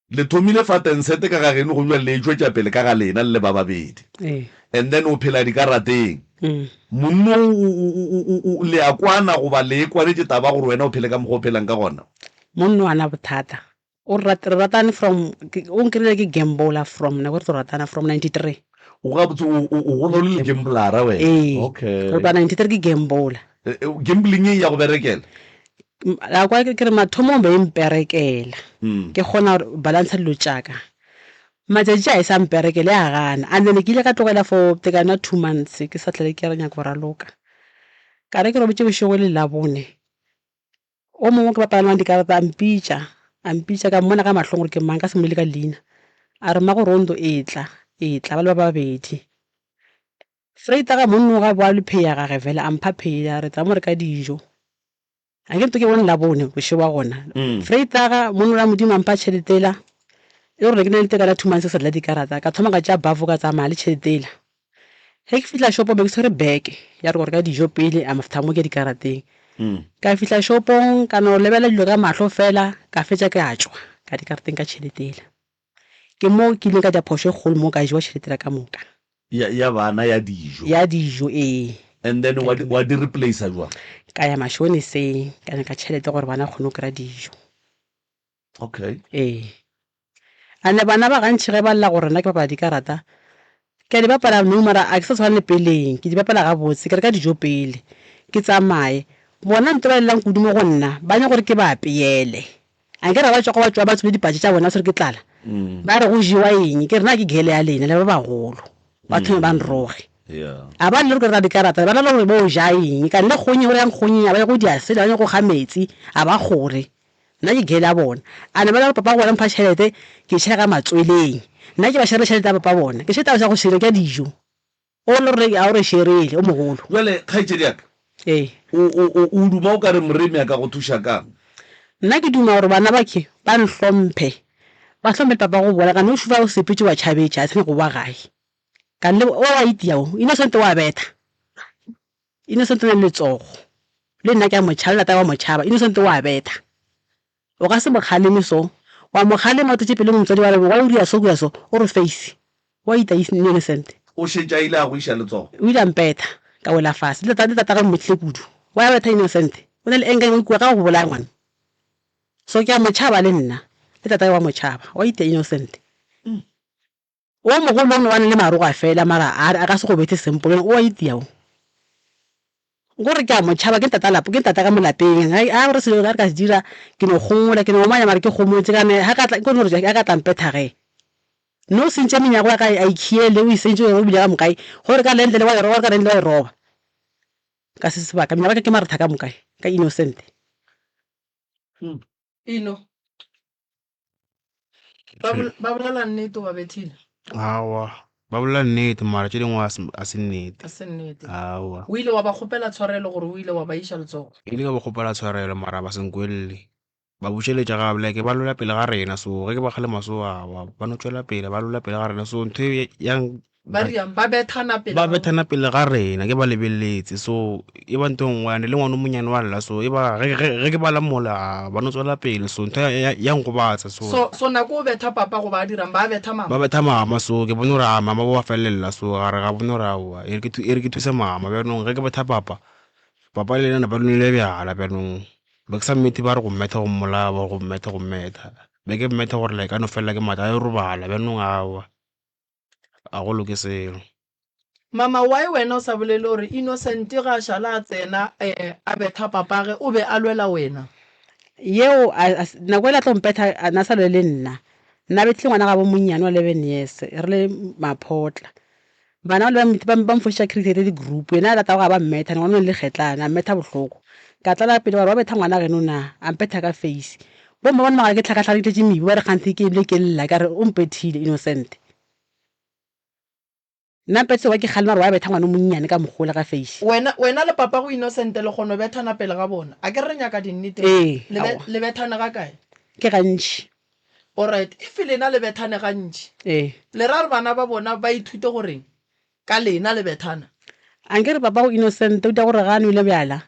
Le thomile fa tensete ka ga geno go bjale le e tšwetša pele ka ga lena le le ba babedi. Ee. And then o phela dikarateng. Monno o, o, o, o, o, le a kwana goba le e kwanetše taba gore wena o phele ka mokgwa o phelang ka gona? Monno ga na bothata. O re rat, re ratane from, ke, o nkry-ile ke gambler from nako e re tlo ratana from 93. O gabotse o, o, o gola o le le-gambler-a wena? Ee. Okay. Go tloga 93 ke gambler. Gambling e ya go berekela? La kwa ke re mathomong be e mperekela. Ke kgona go balantsha dilo tša ka. Matšatši a e sa mperekela ya gana. And then ke ile ka tlogela for tekano ya 2 months ke sa hlole ke re nyaka go raloka. Ka re ke robetše bošego e le Labone, o mongwe ke bapala le yena dikarata a mpitša, a mpitša ka mmona ka mahlong gore ke mang, ka se mmolele ka leina. A re mmago Rondo etla, etla, ba le ba babedi. Freita ga monno ga boa le pay ya gage vele a mpha pay a re tla mo reka dijo. A ke nto ke bone Labone bošego ba gona. Freitaga monno la Modimo a mpha tšhelete ela e le gore ne ke na le tekano ya 2 months ke sa dula dikarata. Ka thoma ka tšea bafo ka tsamaya le tšhelete ela. Ge ke fihla shopong be ke tshwere bag ya gore reka dijo pele after mo ke ya dikarateng. Ka fihla shopong ka no lebelela dilo ka mahlo fela ka fetša ke a tšwa ka dikarateng ka tšhelete ela. Ke mo ke ileng ka dira phošo e kgolo mo ka jewa tšhelete la ka moka. Ya, ya bana ya dijo. Ya dijo, ee. And then wa di, wa di replacer jwang? Ka ya mashoniseng, ka nyaka tšhelete gore bana ba kgone go kry-a dijo. Okay. Ee. And-e bana ba gantši ge ba lla gore nna ke bapala dikarata, ke a di bapala nou mara a ke sa tshwana le peleng, ke di bapala gabotse, ke reka dijo pele, ke tsamaye. Bona ntho e ba e llelang kudu mo go nna, ba nyaka gore ke ba apeele. Ankere ga ba tšwa go ba tšwa ba tswile dipatše tša bona ba tshwere ke tlala. Ba re go jewa eng? Ke re na ke gele ya lena le ba bagolo. Ba thome ba nroge. A ba lle gore ke reka dikarata, ba lla gore bo ja eng. Ka nne kgonyeng gore yang kgonyeng a ba ye go dia sele, ba ye go ga metsi, a ba kgore. Nna ke gele ya bona. A ne ba lla gore papa go bona mpha tšhelete, ke tšhela ka matsweleng. Nna ke ba šerele tšhelete ya papa bona. Ke tšhelete ya go šere ke ya dijo. O le re a o re šerele, o mogolo. Bjale, kgaetšedi ya ka, Ee. o, o, o, o duma o ka re Moremi a ka go thuša ka'ng? Nna ke duma gore bana ba ke ba nhlomphe, ba hlomphe le papa go bona, ka no šupa o sepetše wa tšhabetše, a tshwane go bowa gae. Ka le, o wa itia o, Innocent wa betha. Innocent o na le letsogo. Le nna ke a mo tšhaba, le tatago wa mo tšhaba, Innocent wa betha. O ka se mo kgaleme so. Wa mo kgalema o tletše pelo motswadi wa re why o dira so o dira so, o re face. Wa ita Innocent. O šetše a ile a go iša letsogo. O ile a mpetha, ka wela fase. Le tata, le tatagwe o mmethile kudu. Why a betha Innocent? O na le anger engwe kua ka go bolaya ngwana. So ke a mo tšhaba le nna. Le tatagwe wa mo tšhaba. Wa ita Innocent. O mogolo o no bana le maroga fela mara a a ka se go bethe simple o a itia o. Nkore ke a mo tšhaba ke ntata lapa ke ntata ka mo lapeng a a gore selo a re ka se dira ke no gomola ke no omanya mara ke gomotse ka ne ha ka tla ke no gore a ka tla mpetha ge. No sentše menyako ya ka a ikhiele o e sentše o bile ka mokae gore ka lendle le wa e roba gore ka lendle wa e roba. Ka se sebaka menyako ya ka ke maretha ka mokae ka innocent. Ino. Ba bolela nnete o ba bethile? Aowa, ba bolela nnete mara tše dingwe a se nnete. A se nnete. Aowa. O ile wa ba kgopela tshwarelo gore o ile wa ba iša letsogo? Ke ile ka ba kgopela tshwarelo mara ba se nkwelele. Ba bušeletša gape like ba lwela pele ga rena so ge ke ba kgalema so aowa ba no tšwela pele ba lwela pele ga rena so ntho e ya Ba riang? Ba bethana pele Ba bethana pele ga rena, ke ba lebeletse. So e ba ntho e nngwe and le ngwana o monyane wa lla so e ba ge ge ke ba lamola ba no tswela pele so ntho ya ya nkobatsa so. So so nako o betha papa goba a dirang ba betha mama? Ba betha mama so ke bone gore a mama wa felelela so gare ga bone gore aowa e re ke e re ke thuse mama bjanong ge ke betha papa, papa le yena ba nwele bjala bjanong be ke sa mmethe ba re go mmetha go mmolaya ba re go mmetha go mmetha be ke mmetha gore like a no felela ke maatla a yo robala bjanong aowa. A go loke selo. Mama why wena o sa bolele gore Innocent ga a šala a tsena a betha papage o be a lwela wena? Yeo a, a, nako ela a tlo mpetha a na sa lwele nna. Nna bethile ngwana gabo monnyane wa 11 years re le maphotla. Bana bale ba, ba, ba mfošetša cricket le group yena a rata go ba mmetha ngwana o le kgetlana a mmetha bohloko. Ka tlala pele wa re wa betha ngwana geno na a mpetha ka face. Bomma ba nagana ke tlhakahlakane ke tletše mebu ba re kganthe ke ebile ke lla ka re o mpethile Innocent. Nna mpethe wa ke kgalema gore wa betha ngwana o monnyane ka mokgola ka face. Wena, wena le papago Innocent le kgono bethana pele ga bona. A ke re re nyaka dinnete mo. Ee, Le be, aowa. le bethane ga kae? Ke gantši. Alright, if lena le bethane gantši, Ee. le ra gore bana ba bona ba ithute goreng ka lena le bethana? Ankere papago Innocent o dira gore ga a nwele bjala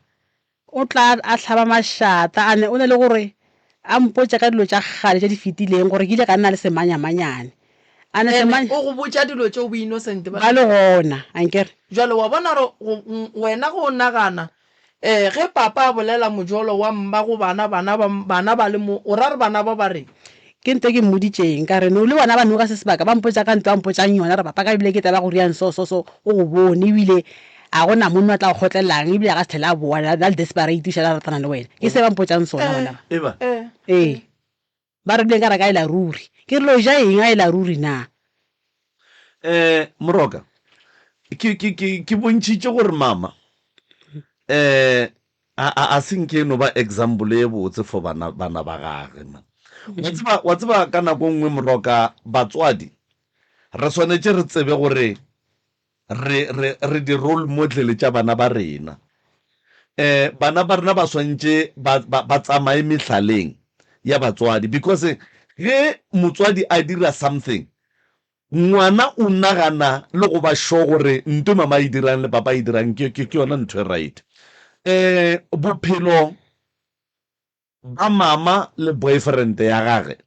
O tla a hlaba mašata a ne o na le gore a mpotša ka dilo tša kgale tše di fetileng gore ke ile ka nna le semanyamanyane. A ne Ene semanya. o go botša dilo tšeo bo Innocent ba. Ba le gona, ankere. Bjale wa bona gore go, wena ge o nagana, eh, ge papa a bolela mojolo wa mma go bana, bana ba, bana ba le mo, o ra re bana ba ba reng? Ke nto e ke mmoditšeng, ka re, No le bona ba noka se sebaka, ba mpotša ka nto ba mpotšang yona, re papa ka ebile ke taba go riang so, so, so, o go bone, ebile a go na monna o tla go kgotlelelang, ebile a ka se tlhele a boa, na le desperate, o šala a ratana le wena. Ke se ba mpotšang sona bona ba. Eba. Ee. Ba re ebile nka re ka ela ruri. Ke re lo ja eng a ela ruri na? Eh, Moroka, ke, ke, ke, ke bontšhitše gore mama. Um a, a, a se nke e no ba example ye botse for bana, bana ba gage man. Wa tseba, wa tseba ka nako nngwe moroka batswadi re swanetše re tsebe gore re, re, re di role model tša bana ba rena. Um bana ba rena ba swantše ba, ba, ba tsamaye mehlaleng ya batswadi because ge motswadi a dira something Ngwana o nagana le go ba sure gore nto mama a e dirang le papa a e dirang ke, ke, ke yona ntho e right. Um bophelo ba mama le boyfriend ya gage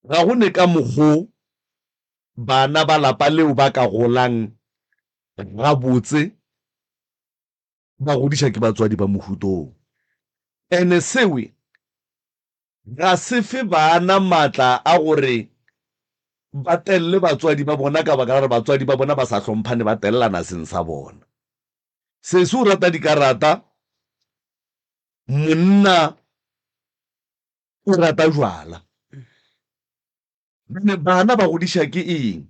ga go ne ka mokgo bana ba lapa leo ba ka golang gabotse ba godiša ke batswadi ba mohutong. Ene sewe Ga se fe bana matla a gore ba telle batswadi ba bona ka baka la gore batswadi ba bona ba sa hlomphane ba tellana seng sa bona. Sesi o rata dikarata, monna o rata jwala. Bjale bana ba godiša ke eng?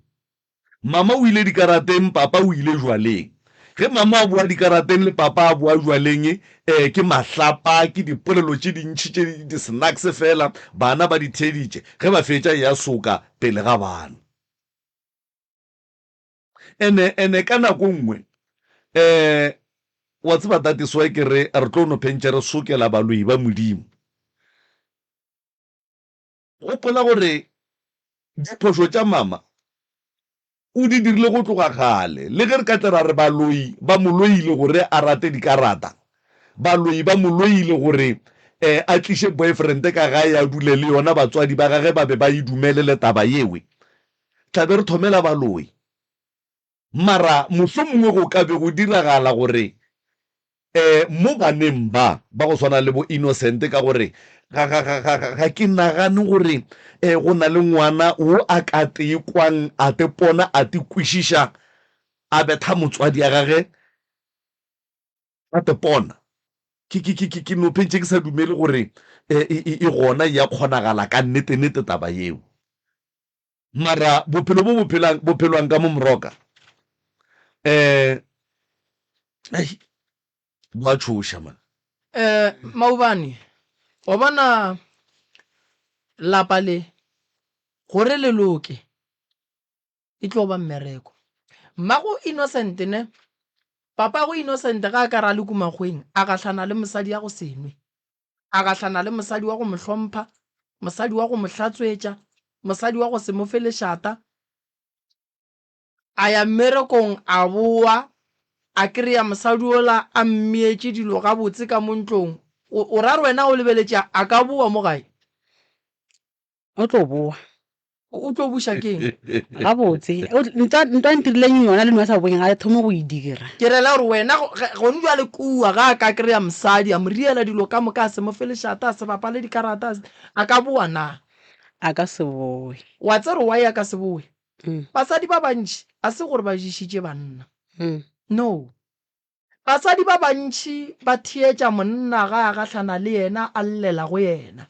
Mama o ile dikarateng, papa o ile jwaleng. Ge mama a boa dikarateng le papa a boa jwaleng, eh, ke mahlapa, ke dipolelo tše dintši tše di-snacks fela, bana ba di theeditše. Ge ba fetša ya soka pele ga bana. Ene, ene ka nako nngwe, eh, wa tseba that is why ke re re tlo no phentše re sokela baloi ba Modimo. Gopola gore diphošo tša mama o di dirile go tloga kgale. Le ge re ka tle ra re baloi ba mo loile gore a rate dikarata, baloi ba mo loile gore a tliše boyfriend ka gae a dule le yona, batswadi ba gage ba be ba e dumelele taba yewe, tla be re thomela baloi. Mara mohlomongwe go ka be go diragala gore mo baneng ba, ba go swana le bo Innocent, ka gore ga, ga, ga, ga, ga, ga ke nagane gore go na le ngwana wo a ka te kwang, a te pona, a te kwešiša, a betha motswadi ya gage, a te pona. Ke, ke, ke, ke, ke no phentše ke sa dumele gore e, e, e gona ya kgonagala ka nnete-nnete taba yeo. Mara bophelo bo bo phelang bo phelwang ka mo Moroka eh ei bo a tšhoša man. Eh maobane wa bona lapa le gore le loke e tlo ba mmereko. Mmago Innocent ne papago Innocent ga a ka ra le ku makgoweng a gahlana le mosadi ya go se nwe. A gahlana le mosadi wa go mo hlompha, mosadi wa go mo hlatswetša, mosadi wa go se mo fe lešata. A ya mmerekong a boa, a kry-a mosadi wola a mmeetše dilo gabotse ka mo ntlong. O, o ra re wena o lebeletše a ka boa mo gae? O tlo boa. O tlo buša keng? Gabotse. Ntwa ntwa ntirileng yona le nwa sa boeng ga thome go e dira. Ke rela gore wena gone jwale kua ga a ka kry-a mosadi a mo riela dilo ka moka a se mo fe lešata a se bapale dikarata a ka boa na? A ka se boe. Wa tseba gore why a ka se boe? Basadi ba bantši a se gore ba ješitše banna. No. Basadi ba bantši ba theetša monna ga a gahlana le yena a llela go yena.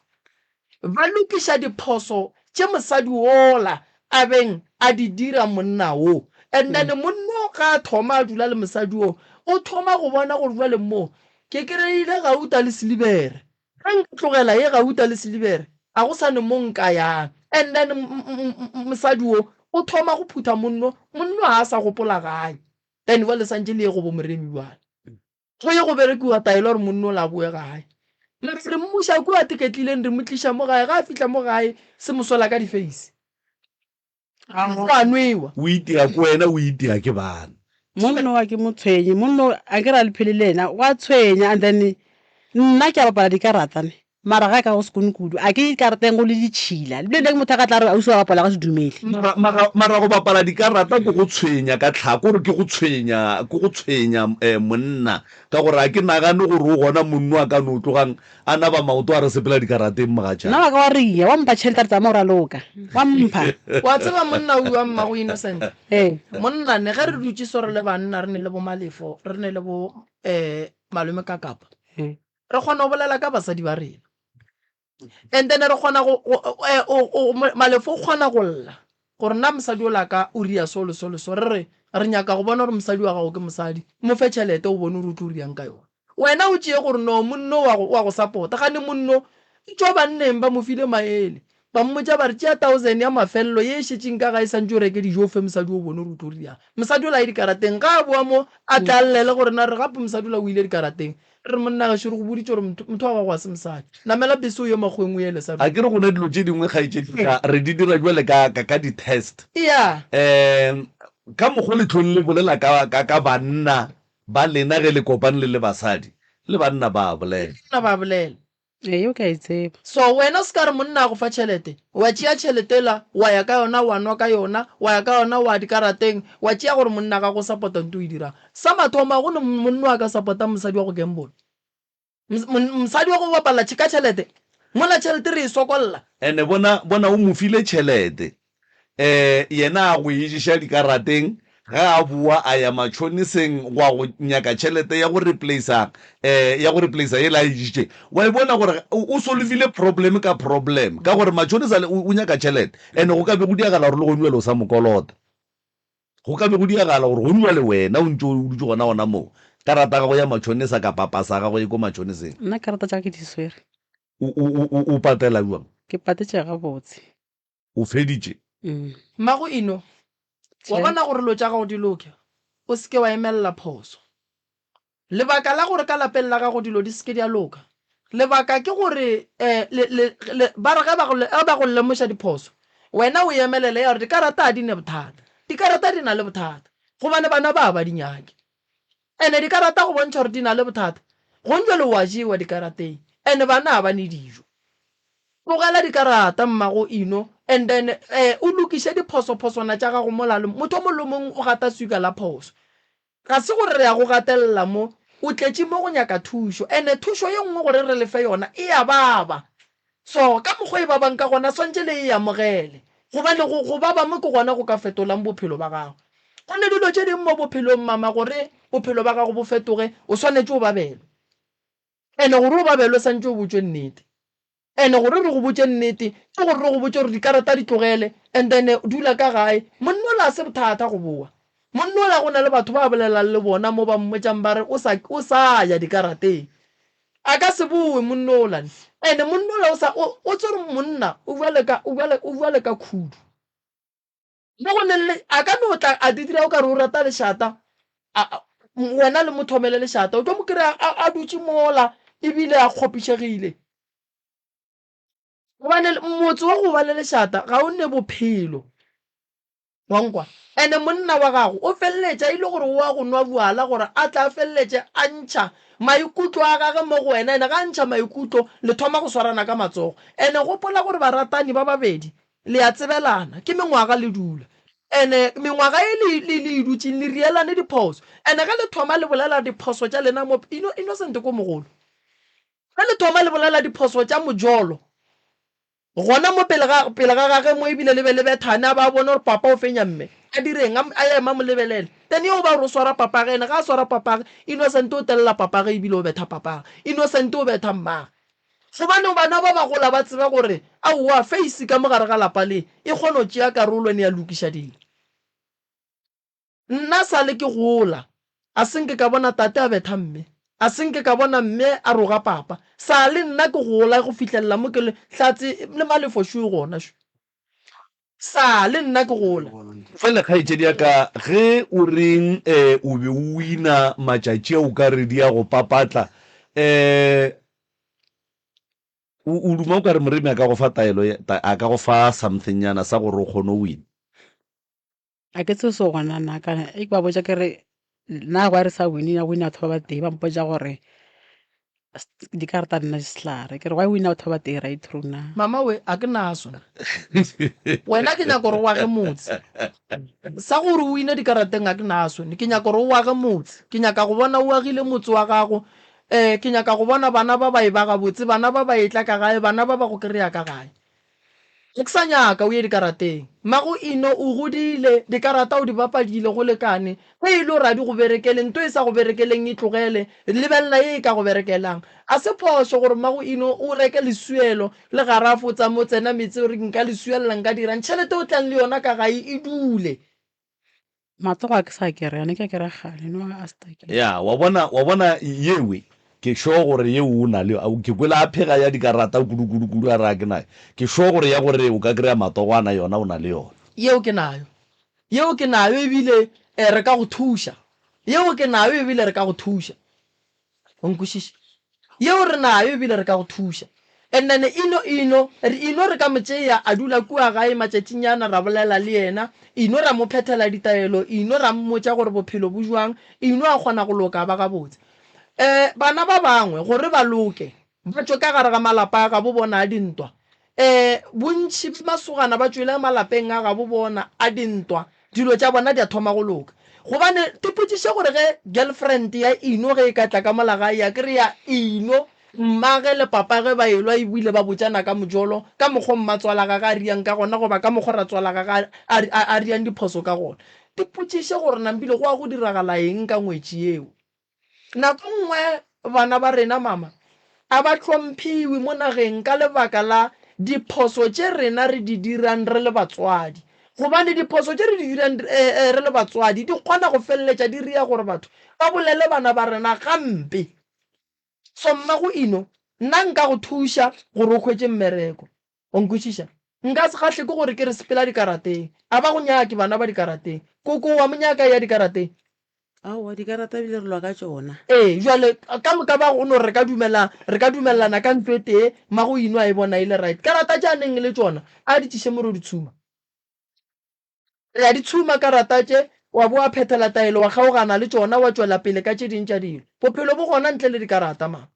Ba lokiša diphoso tše mosadi wola a beng a di dira monna wo. And then monno ga a thoma a dula le mosadi wo, o thoma go bona gore jwale mo ke kry-ile gauta le silibere. Ge nka tlogela ye gauta le silibere, a go sa ne mo nka yang. And then mosadi wo o thoma go phutha monno, monno ga a sa gopola gae. Then jwale santše le ye go bo Moremi bjale. Go ye go berekiwa taelo gore monna o la boe gae. Mara re mmuša kua teketlileng re mo tliša mo gae, ga a fihla mo gae se mo sola ka di-face. Go a nwewa. O itia ke wena, o itia ke bana. Monna wa ke motshwenyi, monna a ke re a le phele le yena, wa tshwenya and then nna ke a bapala dikarata ne. Mara ga ka go sekone kudu. A ke dikarateng go le ditšhila. Ebile nna ke motho a ka tla re ausi wa bapala ka se dumele. Mara, mara, mara go bapala dikarata ke go tshwenya ka tlhako, gore ke go tshwenya, ke go tshwenya eh, monna. Ka gore a ke nagane gore o gona monno a ka no tlogang a naba maoto a re sepela dikarateng mogatšana. Nna wa ka wa ria, wa mpha tšhelete a re tsamaya o raloka. Wa mpha. Wa tseba monna o wa mmago Innocent. Ee. Monna ne ge re dutše so re le banna re ne le bo Malefo, re ne le bo eh malome Kakapa. Ee. Re kgona go bolela ka basadi ba rena. And then re kgona go, go, eh, o, o, Malefo o kgona go lla. Gore na mosadi ola ka o ria so le so le so. Re re, re nyaka go bona gore mosadi wa gago ke mosadi, mo fe tšhelete o bone gore o tlo riang ka yona. Wena o tšee gore no monno wa go, wa go sapota. Gane monno, tšwa banneng ba mo file maele. Ba mmotša ba re, tšea thousand ya mafelelo ye e šetšeng ka gae santše o reke dijo o fe mosadi o bone gore o tlo riang. Mosadi ola a ye dikarateng, ga a boa mo a tla a llele gore na re gape mosadi ola o ile dikarateng. Re re monna gešo re go boditše gore motho, motho wa gago ga se mosadi. Namela bese o ye makgoweng o ye lesa A ke re gona dilo tše dingwe kgaetšedi ka re di dira bjale ka, ka, ka di-test. Eya. Um ka mokgo le tlong le bolela ka, ka, ka banna ba lena ge le kopane le le basadi, le banna ba a bolela. Le banna ba a bolela. Ee, yeo ke a e tseba. So wena o se ka re monna a go fa tšhelete, wa tšea tšhelete yela wa ya ka yona wa nwa ka yona, wa ya ka yona wa dikarateng, wa tšea gore monna ga go support-a nto o e dirang. Sa mathomo ga go ne monna a ka support-ang mosadi wa go gamble. Mosadi wa go bapala ka tšhelete, mola tšhelete re e sokolla. Ene bona, bona o mo file tšhelete, um yena a go e ješa dikarateng, ge a boa a ya matšhoniseng go ya go nyaka tšhelete ya go replacer, um ya go replacer yela a e ješitšeng. Wa e bona gore o solvile problem ka problem, ka gore matšhonisa le o nyaka tšhelete, and go ka be go diagala gore le gone bjale o sa mo kolota. Go ka be go diagala gore gone bjale wena o ntše o dutše gona gona moo, karata ya gago ya matšhonisa kapa pasa ya gago e ko matšhoniseng. Nna karata tša ka ke di swere. O, o, o, o patela bjang? Ke patetše gabotse. O feditše? Mmago Ino, wa bona gore lo tša gago di loke, o se ke wa emelela phoso. Lebaka la gore ka lapeng la gago dilo di se ke di a loka, lebaka ke gore le, le, le, ba re ge ba go, ge ba go lemoša diphoso, wena o emelele ya gore dikarata ga di ne bothata. Dikarata di na le bothata, gobane bana ba ba di nyake. Ene dikarata go bontšha gore di na le bothata, gong jwale o a jewa dikarateng, ene bana ga ba ne dijo. Tlogela dikarata mmago Ino and then eh, o lokiše diphosophoswana tša gago mola le motho o mongwe le o mongwe o gata swika la phoso. Ga se gore re ya go gatelela mo, o tletše mo go nyaka thušo ene thušo ye nngwe gore re le fe yona e ya baba. So ka mokgwa e babang ka gona swantše le e amogele gobane go, go baba mo ke gona go ka fetolang bophelo ba gago. Go ne dilo tše dingwe mo bophelong mama gore bophelo ba gago bo fetoge o swanetše o babelwe. Ene gore o babelwe santše o botšwe nnete. Ene gore re go botše nnete ke gore re go botše gore dikarata di tlogele and then dula ka gae. Monna ola ga se bothata go bowa. Monna ola go na le batho ba bolelang le bona mo ba mmotšang ba re o sa o sa ya dikarateng. A ka se bowe monna ola. Ene monna ola o sa o o tsere monna o bjale ka o bjale o bjale ka khudu. Mo go neng le, a ka no tla a di dira o ka re o rata lešata, a, a, wena le mo thomele lešata, o tlo mo kry-a a, a dutše mola ebile a kgopišegile. Gobane motse wa go ba le lešata ga o ne bophelo. Wa nkwa? Ene monna wa gago o feleletša e le gore o wa go nwa bjala gore a tla a feleletše a ntšha maikutlo a gage mo go wena, ene ga a ntšha maikutlo le thoma go swarana ka matsogo. Ene gopola gore baratani ba babedi Le a tsebelana, ke mengwaga le dula. Ene mengwaga e le, le, le e dutšeng le rielane diphoso. Ene ge le thoma le bolela diphoso tša lena mo, Ino, Innocent ko mogolo. Ge le thoma le bolela diphoso tša mojolo, gona mo pele ga, pele ga gage mo ebile le be le bethane, a ba a bone gore papa o fenya mme. A direng? A, a ema mo lebelele. Then yeo ba re o swara papage, ene ga a swara papage, Innocent o telela papage ebile o betha papage. Innocent o betha mmage. Gobane bana ba ba gola ba tseba gore aowa face ka mo gare ga lapa le e kgona go tšea karolo ene ya lokiša dilo. Nna sa le ke gola a se nke ka bona tate a betha mme, a se nke ka bona mme a roga papa. Sa le nna ke gola go fihlelela mo ke le Hlatse le Malefo šo gona šo. Sa le nna ke gola. Fela kgaetšedi ya ka, ge o reng o be o wina matšatši a o ka re di a go papatla, um o, o duma o ka re Moremi a ka go fa taelo, a ka go fa something-nyana sa gore o kgone go wina? A ke tsebe se gona nna ka e ke ba botša ke re nna gwa re sa wine ya wina batho ba batee ba mpotša gore dikarata nna di sehlare ke re gwa wina batho ba batee right through na. Mama we a ke naso wena ke nyaka gore o age motse sa gore o wine dikarateng a ke naso ke nyaka gore o age motse ke nyaka go bona o agile motse wa gago um ke nyaka go bona bana ba ba e ba gabotse bana ba ba etla ka gae bana ba ba go kry-a ka gae. Ga ke sa nyaka o ye dikarateng. Mmago Ino o godile, dikarata o di bapadile go lekane. Ge e le gore a di go berekele, nto e sa go berekeleng e tlogele, lebelela ye e ka go berekelang. A se phošo gore mmago Ino o reke lesuelo le garafo, o tsamaye o tsena metse o re nka le suelela nka dirang, tšhelete o tlang le yona ka gae e dule. Matsogo a ke sa kereya, ne ke a kereya kgale, no a stuckile. Ya, wa bona, wa bona yewe, ke sure gore yeo o na le, ke kwele a phega ya dikarata kudu, kudu, kudu, a re a ke nayo. Ke sure gore ya gore o ka kry-a matogwana yona o na le yona. Yeo ke nayo. Yeo ke nayo ebile re ka go thuša. Yeo ke nayo ebile re ka go thuša. O nkwešiša? Yeo re nayo ebile re ka go thuša. And then Ino, Ino, re Ino re ka mo tšea a dula kua gae matšatšinyana ra bolela le yena, Ino ra mo phethela ditaelo, Ino ra mmotša gore bophelo bo bjang, Ino a kgona go loka a ba gabotse. Um bana ba bangwe gore ba loke, ba tšwe ka gare ga malapa a gabo bona a dintwa. Um bontši bja masogana ba tšwele malapeng a gabo bona a dintwa, dilo tša bona di a thoma go loka. Gobane tipotšiše gore ge girlfriend ya Ino ge e ka tla ka mola gae ya kry-a Ino, mmage le papage ba elwa ebile ba botšana ka mojolo, ka mokgo mmatswala gage a riang ka gona goba ka mokgo ratswala gage a, a, a riang diphoso ka gona. Tipotšiše gore nampile go ya go diragala eng ka ngwetši yeo. Nako nngwe bana ba rena mama a ba hlomphiwe mo nageng ka lebaka la diphoso tše rena re di dirang re le batswadi. Gobane diphoso tše re di dirang re le batswadi di kgona go feleletša di ria gore batho ba bolele bana ba rena gampe. So mmago Ino, nna nka go thuša gore o hwetše mmereko. O nkwešiša? Nka se kgahle ke gore ke re sepela dikarateng. A ba go nyake bana ba dikarateng. Koko wa mo nyaka eya dikarateng? Aowa, dikarata ebile re lwa ka tšona. Ee, bjale ka moka ba go no re ka dumela, re ka dumelelana ka ntho e tee, mmago Ino a e bona e le right. Karata tše a neng le tšona, a di tšiše mo re di tshuma. Re a di tshuma karata tše, wa bo wa phethela taelo, wa kgaogana le tšona, wa tšwela pele ka tše ding tša dilo. Bophelo bo gona ntle le dikarata, mama.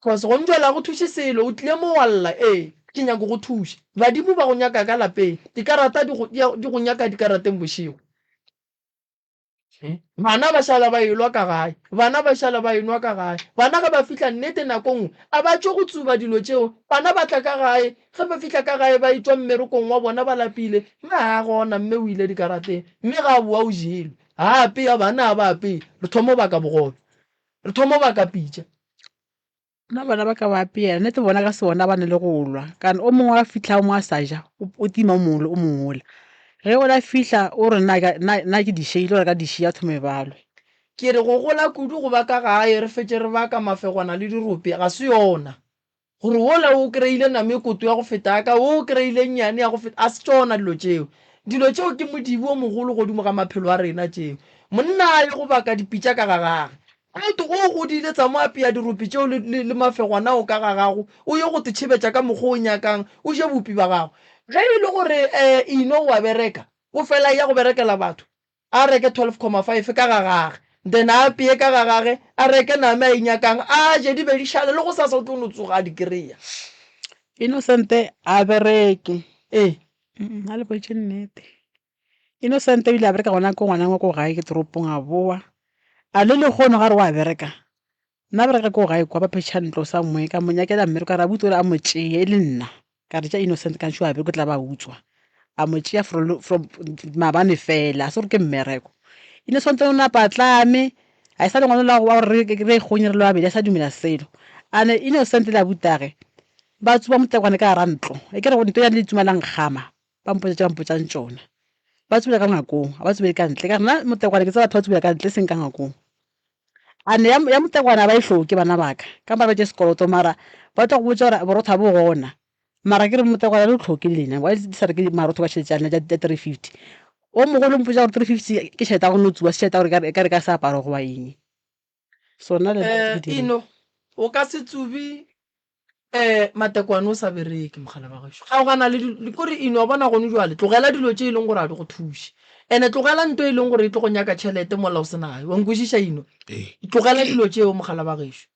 Cause go ntšwela ga go thuše selo, o tlile mo wa lla, ee, ke nyako go thuša. Badimo ba go nyaka ka lapeng, dikarata di go, di go nyaka dikarateng bošego. Bana ba šala ba elwa ka gae, bana ba šala ba enwa ka gae. Bana ge ba fihla nnete nako nngwe a ba tšwe go tsuba dilo tšeo. Bana ba tla ka gae, ge ba fihla ka gae ba etšwa mmerekong wa bona ba lapile, mme ga a gona, mme o ile dikarateng, mme ga a boa o jelwe. Ga a apea, bana ga ba apee, re thoma go baka bogobe. Re thoma go baka pitša. Nna bana ba ka ba apeela, nnete bona ka se bona ba na le go lwa. Kana o mongwe a fihla o mongwe a sa ja, o tima o mongwe o mongwe ola. Ge ola fihla o re nna nna ke di šeile, o re ka di šia thome ba lwe. Ke re go gola kudu go ba ka gae re fetše re baka mafegwana le dirope ga se yona. Gore wola o kry-ile nama e koto ya go feta ya ka, wo o kry-ile nnyane ya go feta, a se tšona dilo tšeo. Dilo tšeo ke modibo o mogolo godimo ga maphelo a rena tšeo. Monna a ye go baka dipitša ka ga gage. Motho o godile, tsamo apea dirope tšeo le, le, le mafegwana ao ka ga gago, o ye go te tšhebetša ka mokgwa o nyakang, o je bupi ba gago. Ge e le gore um Ino o a bereka, o fela a eya go berekela batho, a reke 12,5 ka ga gage, then a apeye ka ga gage, a reke nama a e nyakang, a je, di be di šale, le gosasa o tlo no tsoga a di kry-a. Innocent a bereke. Ee. A le boletše nnete. Innocent o ile a bereka gona ko ngwana wa ko gae ke toropong a boa. A le lehono ga re wa bereka, nna bereka ko gae kwa ba phetšha ntlo somewhere ka mo nyakela mmereko ka re abuti ole a mo tšee e le nna. Ka re tša Innocent ka ntšho a bereka o tla ba utswa. A mo tšea from, from maabane fela, a se gore ke mmereko. Innocent o napa a tlame, ga e sa le ngwana ola wa gore re re kgonye re le babedi a sa dumela selo. Ane Innocent le abutage ba tsuba motekwane ka gara ntlo, e ke re nto ya le tsuma la nkgama. Ba mpotša tše ba mpotšang tšona. Ba tsubela ka ngakong, ga ba tsubele ka ntle. Ka re nna motekwane ke tseba batho ba tsubela ka ntle, e seng ka ngakong. Ane ya, ya motekwane ga ba e hloke bana ba ka, ka ba tše sekoloto mara ba tlo go botša gore borotho ga bo gona. Mara ke re motekwane ga le o hloke lena, why le sa reke marotho ka tšhelete ya lena ya 350. O mogolo o mpotša gore 350 ke tšhelete ya go no tsuba, se tšhelete ya gore e ka reka seaparo goba eng. Sona le nna ke Eh, Ino, o ka se tsubi eh matekwane o sa bereke mogala wa gešo. Kgaogana le di- kore Ino wa bona gone jwale tlogela dilo tše e leng gore a di go thuše. Ene tlogela nto e leng gore e tlo go nyaka tšhelete mola o se nayo. Wa nkwešiša Ino? Ee. Tlogela dilo tšeo mogala wa gešo.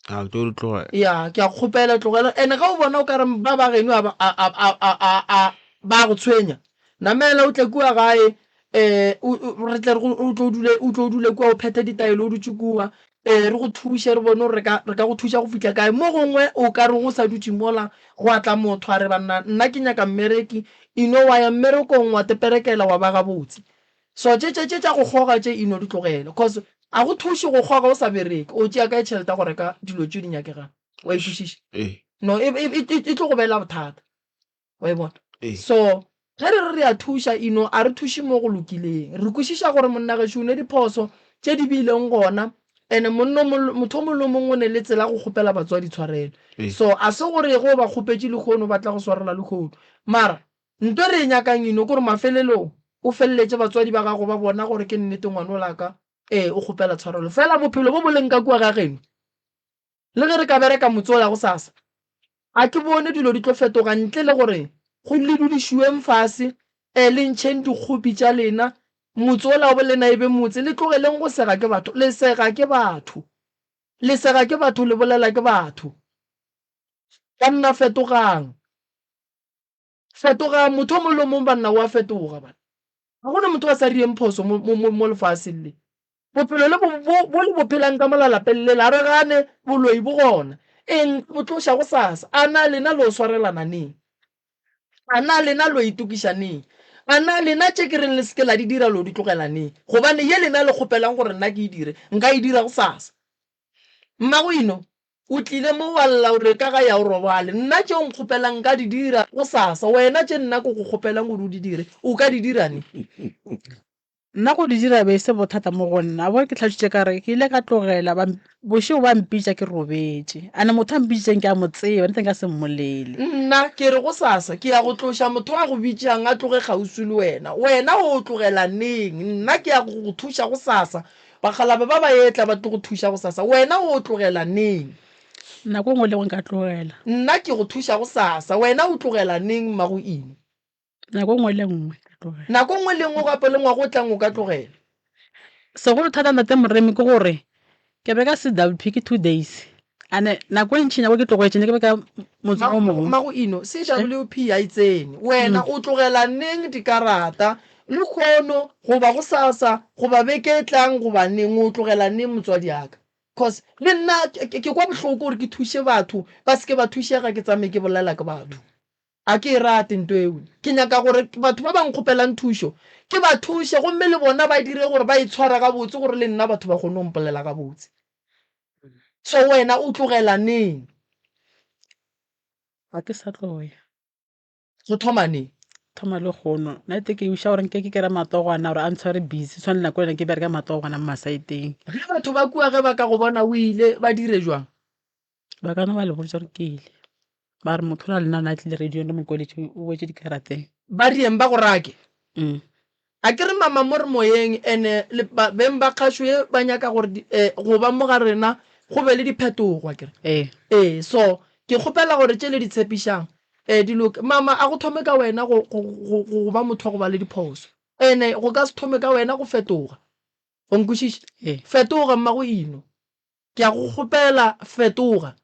A ke tlo di tlogela. Ya, ke a kgopela tlogela. Ene ge o bona o ka re ba ba geno a ba a a a a a a ba go tshwenya, namela o tle kua gae um re tle o tlo dule o tlo dule kua o phethe ditaelo o dutše kua. Ee, re go thuše, re bone gore re ka, re ka go thuša go fihla kae. Mo gongwe o ka re go sa dutše mola, gwa tla motho a re, Banna, nna ke nyaka mmereki. Ino wa ya mmerekong, wa teperekela, wa ba gabotse. So tše, tše, tše tša go kgoga tše ino di tlogele. Cause a go thuše go kgoga o sa bereke. O tšea kae tšhelete ya go reka dilo tše di nyakegang? Wa e kwešiša? Ee. No, e, e, e, e tlo go bela bothata. Wa e bona? Ee. So, ge re re re a thuša, ino a re thuše mo go lokileng. Re kwešiša gore monna gešo o ne diphoso tše di bileng gona, and monna o mong, motho o mongwe le o mongwe o ne le tsela ya go kgopela batswadi tshwarelo. Ee. So, a se gore ge o ba kgopetše lehono ba tla go swarela lehono. Mara, nto e re e nyakang ino ke gore mafelelong o feleletše batswadi ba gago ba bona gore ke nnete ngwanola ka, ee, o kgopela tshwarelo. Fela bophelo bo bo leng ka kua ga geno, Le ge re ka bereka motse o ya gosasa, a ke bone dilo di tlo fetoga ntle le gore go le dudišiweng fase, e, le ntšheng dikgopi tša lena, motse ola wa bolena e be motse, le tlogeleng go sega ke batho. Le sega ke batho. Le sega ke batho, le bolela ke batho. Banna fetogang. Fetogang, motho o mongwe le o mongwe banna o a fetoga banna. Ga gona motho a sa rieng phoso mo, mo, mo, mo lefaseng le. Bophelo le bo, bo, bo le bo phelang ka mola lapeng lela, a re gane boloi bo gona. Eng bo tloša gosasa? A na lena lo swarelana neng? A na lena lo itokiša neng? A na lena tše ke reng le se ke la di dira lo di tlogela neng? Gobane ye lena le kgopelang gore nna ke e dire, nka e dira gosasa. Mmago ino, O tlile mo wa lla o re ka ga ya o robale. Nna tše o nkgopelang nka di dira gosasa, wena tše nna ke go kgopelang gore o di dire, o ka di dira neng? Nna go di dira e be e se bothata mo go nna. Wa bona ke hlalošitše ka re ke ile ka tlogela ba bošego ba mpitša ke robetše. And motho a mpitšitšeng ke a mo tseba, nte nka se mmolele. Nna ke re gosasa ke ya go tloša motho a go bitšang a tloge kgauswi le wena. Wena o tlogela neng? Nna ke ya go go thuša gosasa Bakgalabje ba ba etla ba tlo go thuša gosasa. Wena o tlogela neng? Nako e nngwe le nngwe nka tlogela. Nna ke go thuša gosasa. Wena o tlogela neng mmago Ino? Nako e nngwe le nngwe nka tlogela. Nako e nngwe le nngwe gape le ngwaga o tlang o ka tlogela. Segolo thata ntate Moremi ke gore ke be ka CWP ke 2 days ane nako e ntši nako ke tlogetše ne ke be ka motseng o mongwe. Mmago Ino, CWP ga e tsene. Wena o tlogela neng dikarata? Lehono goba gosasa goba beke e tlang goba neng? O tlogela neng motswadi ya ka? Cause le nna ke kwa bohloko gore ke thuše batho ba se ke ba thušega ke tsamaye ke bolela ke batho. A ke e rate nto eo. Ke nyaka gore batho ba ba nkgopelang thušo ke ba thuše gomme le bona ba dire gore ba itshware gabotse gore le nna batho ba kgone go mpolela gabotse. So wena o tlogela neng? Ga ke sa tlo ya. Go thoma neng? Thoma lehono. Nna te ke wiša gore nke ke kry-e matogwana gore a ntshware busy, tshwane le nako ele ke bereka matogwana mo masaeteng. Ge batho ba kua ge ba ka go bona o ile ba dire jwang? Ba ka no ba le botša gore ke ile. Ba re motho ola le nna o ne a tlile radio-ong re mo kweletše o wetše dikarateng. Ba rieng ba go rake? Mm. A ke re mama mo re moyeng ene le ba, beng ba kgašo ye ba nyaka gore di, eh, go ba mo ga rena go be le diphetogo akere? Ee. Ee, so ke kgopela gore tše le di tshepišang eh, di loke. Mama a go thome ka wena go, go, go, go ba motho wa go ba le diphoso. Ene go ka se thome ka wena go fetoga. O nkwešiša? Ee. Fetoga mmago Ino. Ke a go kgopela fetoga.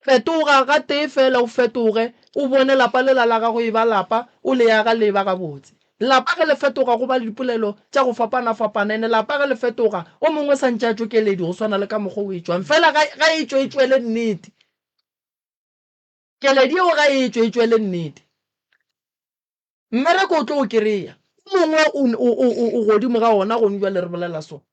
Fetoga, gatee feela o fetoge, o bone lapa lela la gago e ba lapa, o le aga le eba gabotse. Lapa ge le fetoga go ba le dipolelo tša go fapana-fapana, ene lapa ge le fetoga, o mongwe sa ntše a tšwe keledi go swana le ka mokgwa o e tšwang, fela ga, ga e tšwe e tšwele nnete. Keledi yeo ga e tšwe e tšwele nnete. Mmereko o tlo o kereya. O mongwe o, o, o, o, o godimo ga ona gone bjale re bolela so.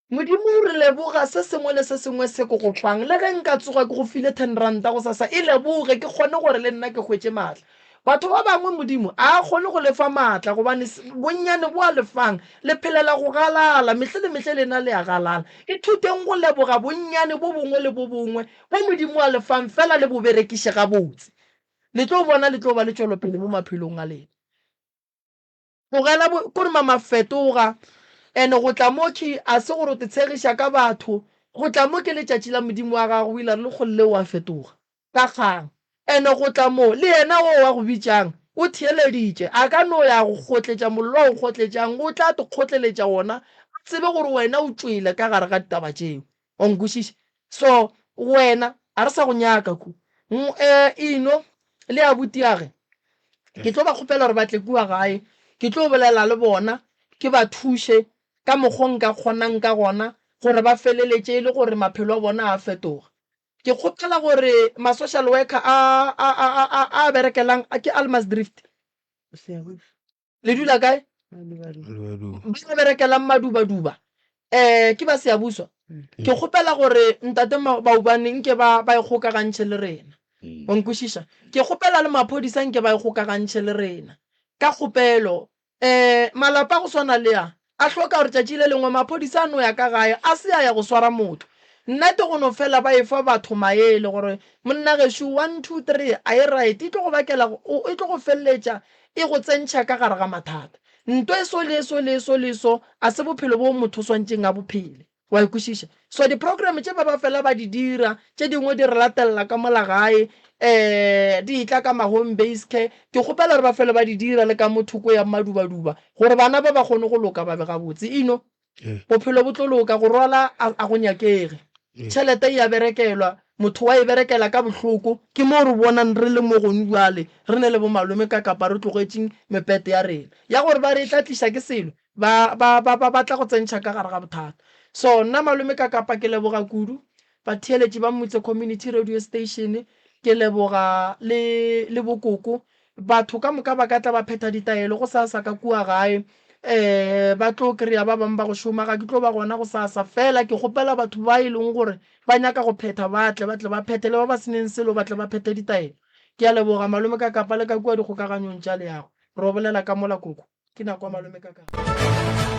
Modimo, re leboga se sengwe le se sengwe se ke go fang. Le ge nka tsoga ke go file ten ranta gosasa, e leboge, ke kgone gore le nna ke hwetše maatla. Batho ba bangwe Modimo a a kgone go le fa maatla gobane bonnyane bo a le fang, le phelela go galala, mehle le mehle lena le a galala. Ithuteng go leboga bonnyane bo bongwe le bo bongwe bo Modimo a le fang, fela le bo berekiše gabotse. Le tlo bona le tlo ba le tšwelopele mo maphelong a lena. Tlogela bo, kore mama fetoga. And go tla mo ke, a se gore o te tshegiša ka batho. Go tla mo ke letšatši la Modimo wa gago, o ile a re lekgolo leo wa fetoga. Ka kgang. And go tla mo, le yena wo wa go bitšang, o theeleditše. A ka no ya go kgotletša mollo wa go kgotletšang, o tla te kgotleletša wona, a tsebe gore wena o tšwele ka gare ga ditaba tšeo. Wa nkwešiša? So, wena, a re sa go nyaka ku. Eh, Ino, le abutiage, ke tlo ba kgopela gore ba tle kua gae. Ke tlo bolela le bona, ke ba thuše ka mokgo nka kgonang ka gona. gore ba feleletše e le gore maphelo a bona a fetoga. Ke kgopela gore ma-social worker a a a a a berekelang ke Almasdrift. Le dula kae? Ba berekelang Madubaduba. Eh ke ba Siyabuswa. Ke kgopela gore ntate Maubane nke ba ba ikgokagantšhe le rena. Wa nkwešiša? Ke kgopela le maphodisa nke ba ikgokagantšhe le rena. Ka kgopelo um malapa a go swana le a, a hloka gore tšatši le lengwe maphodisa a no ya ka gae a se a ya go swara motho. Nnete go no fela ba efa batho maele gore monna gešo one, two, three a e right e tlo go bakela e tlo go feleletša e go tsentšha ka gare ga mathata. Nto e so le e so le e so le e so a se bophelo boo motho o swantšeng a bo phele. Wa e kwešiša? So di-program tše ba ba fela ba di dira, tše dingwe di re latelela ka mola gae, um di etla ka ma-home base care. Ke kgopela gore ba fele ba di dira le ka mo thoko ya Madubaduba gore bana ba ba kgone go loka ba be gabotse. Ino, bophelo bo tlo loka, go rwala a, a go nyakege. Tšhelete e a berekelwa, motho wa e berekela ka bohloko. Ke mo re bonang re le mo gong bjale, re ne le bomalome ka kapa re tlogetšeng mepete ya rena ya gore ba re e tla tliša ke selo. Ba, ba, ba, ba batla go tsentšha ka gare ga bothata. So, nna malome ka Kapa ke leboga kudu batheeletši ba Motse Community Radio Station, ke leboga le, le bokoko. Batho ka moka ba ka tla ba phetha ditaelo gosasa ka kua gae, um ba tlo kry-a ba bangwe ba go šoma. Ga ke tlo ba gona gosasa, fela ke kgopela batho ba e leng gore ba nyaka go phetha ba tle, ba tle ba phethe, le ba ba se neng selo ba tle ba phethe ditaelo. Ke a leboga malome ka Kapa le ka kua dikgokaganyong tša leago. Re o bolela ka mola koko. Ke nako ya malome ka ka.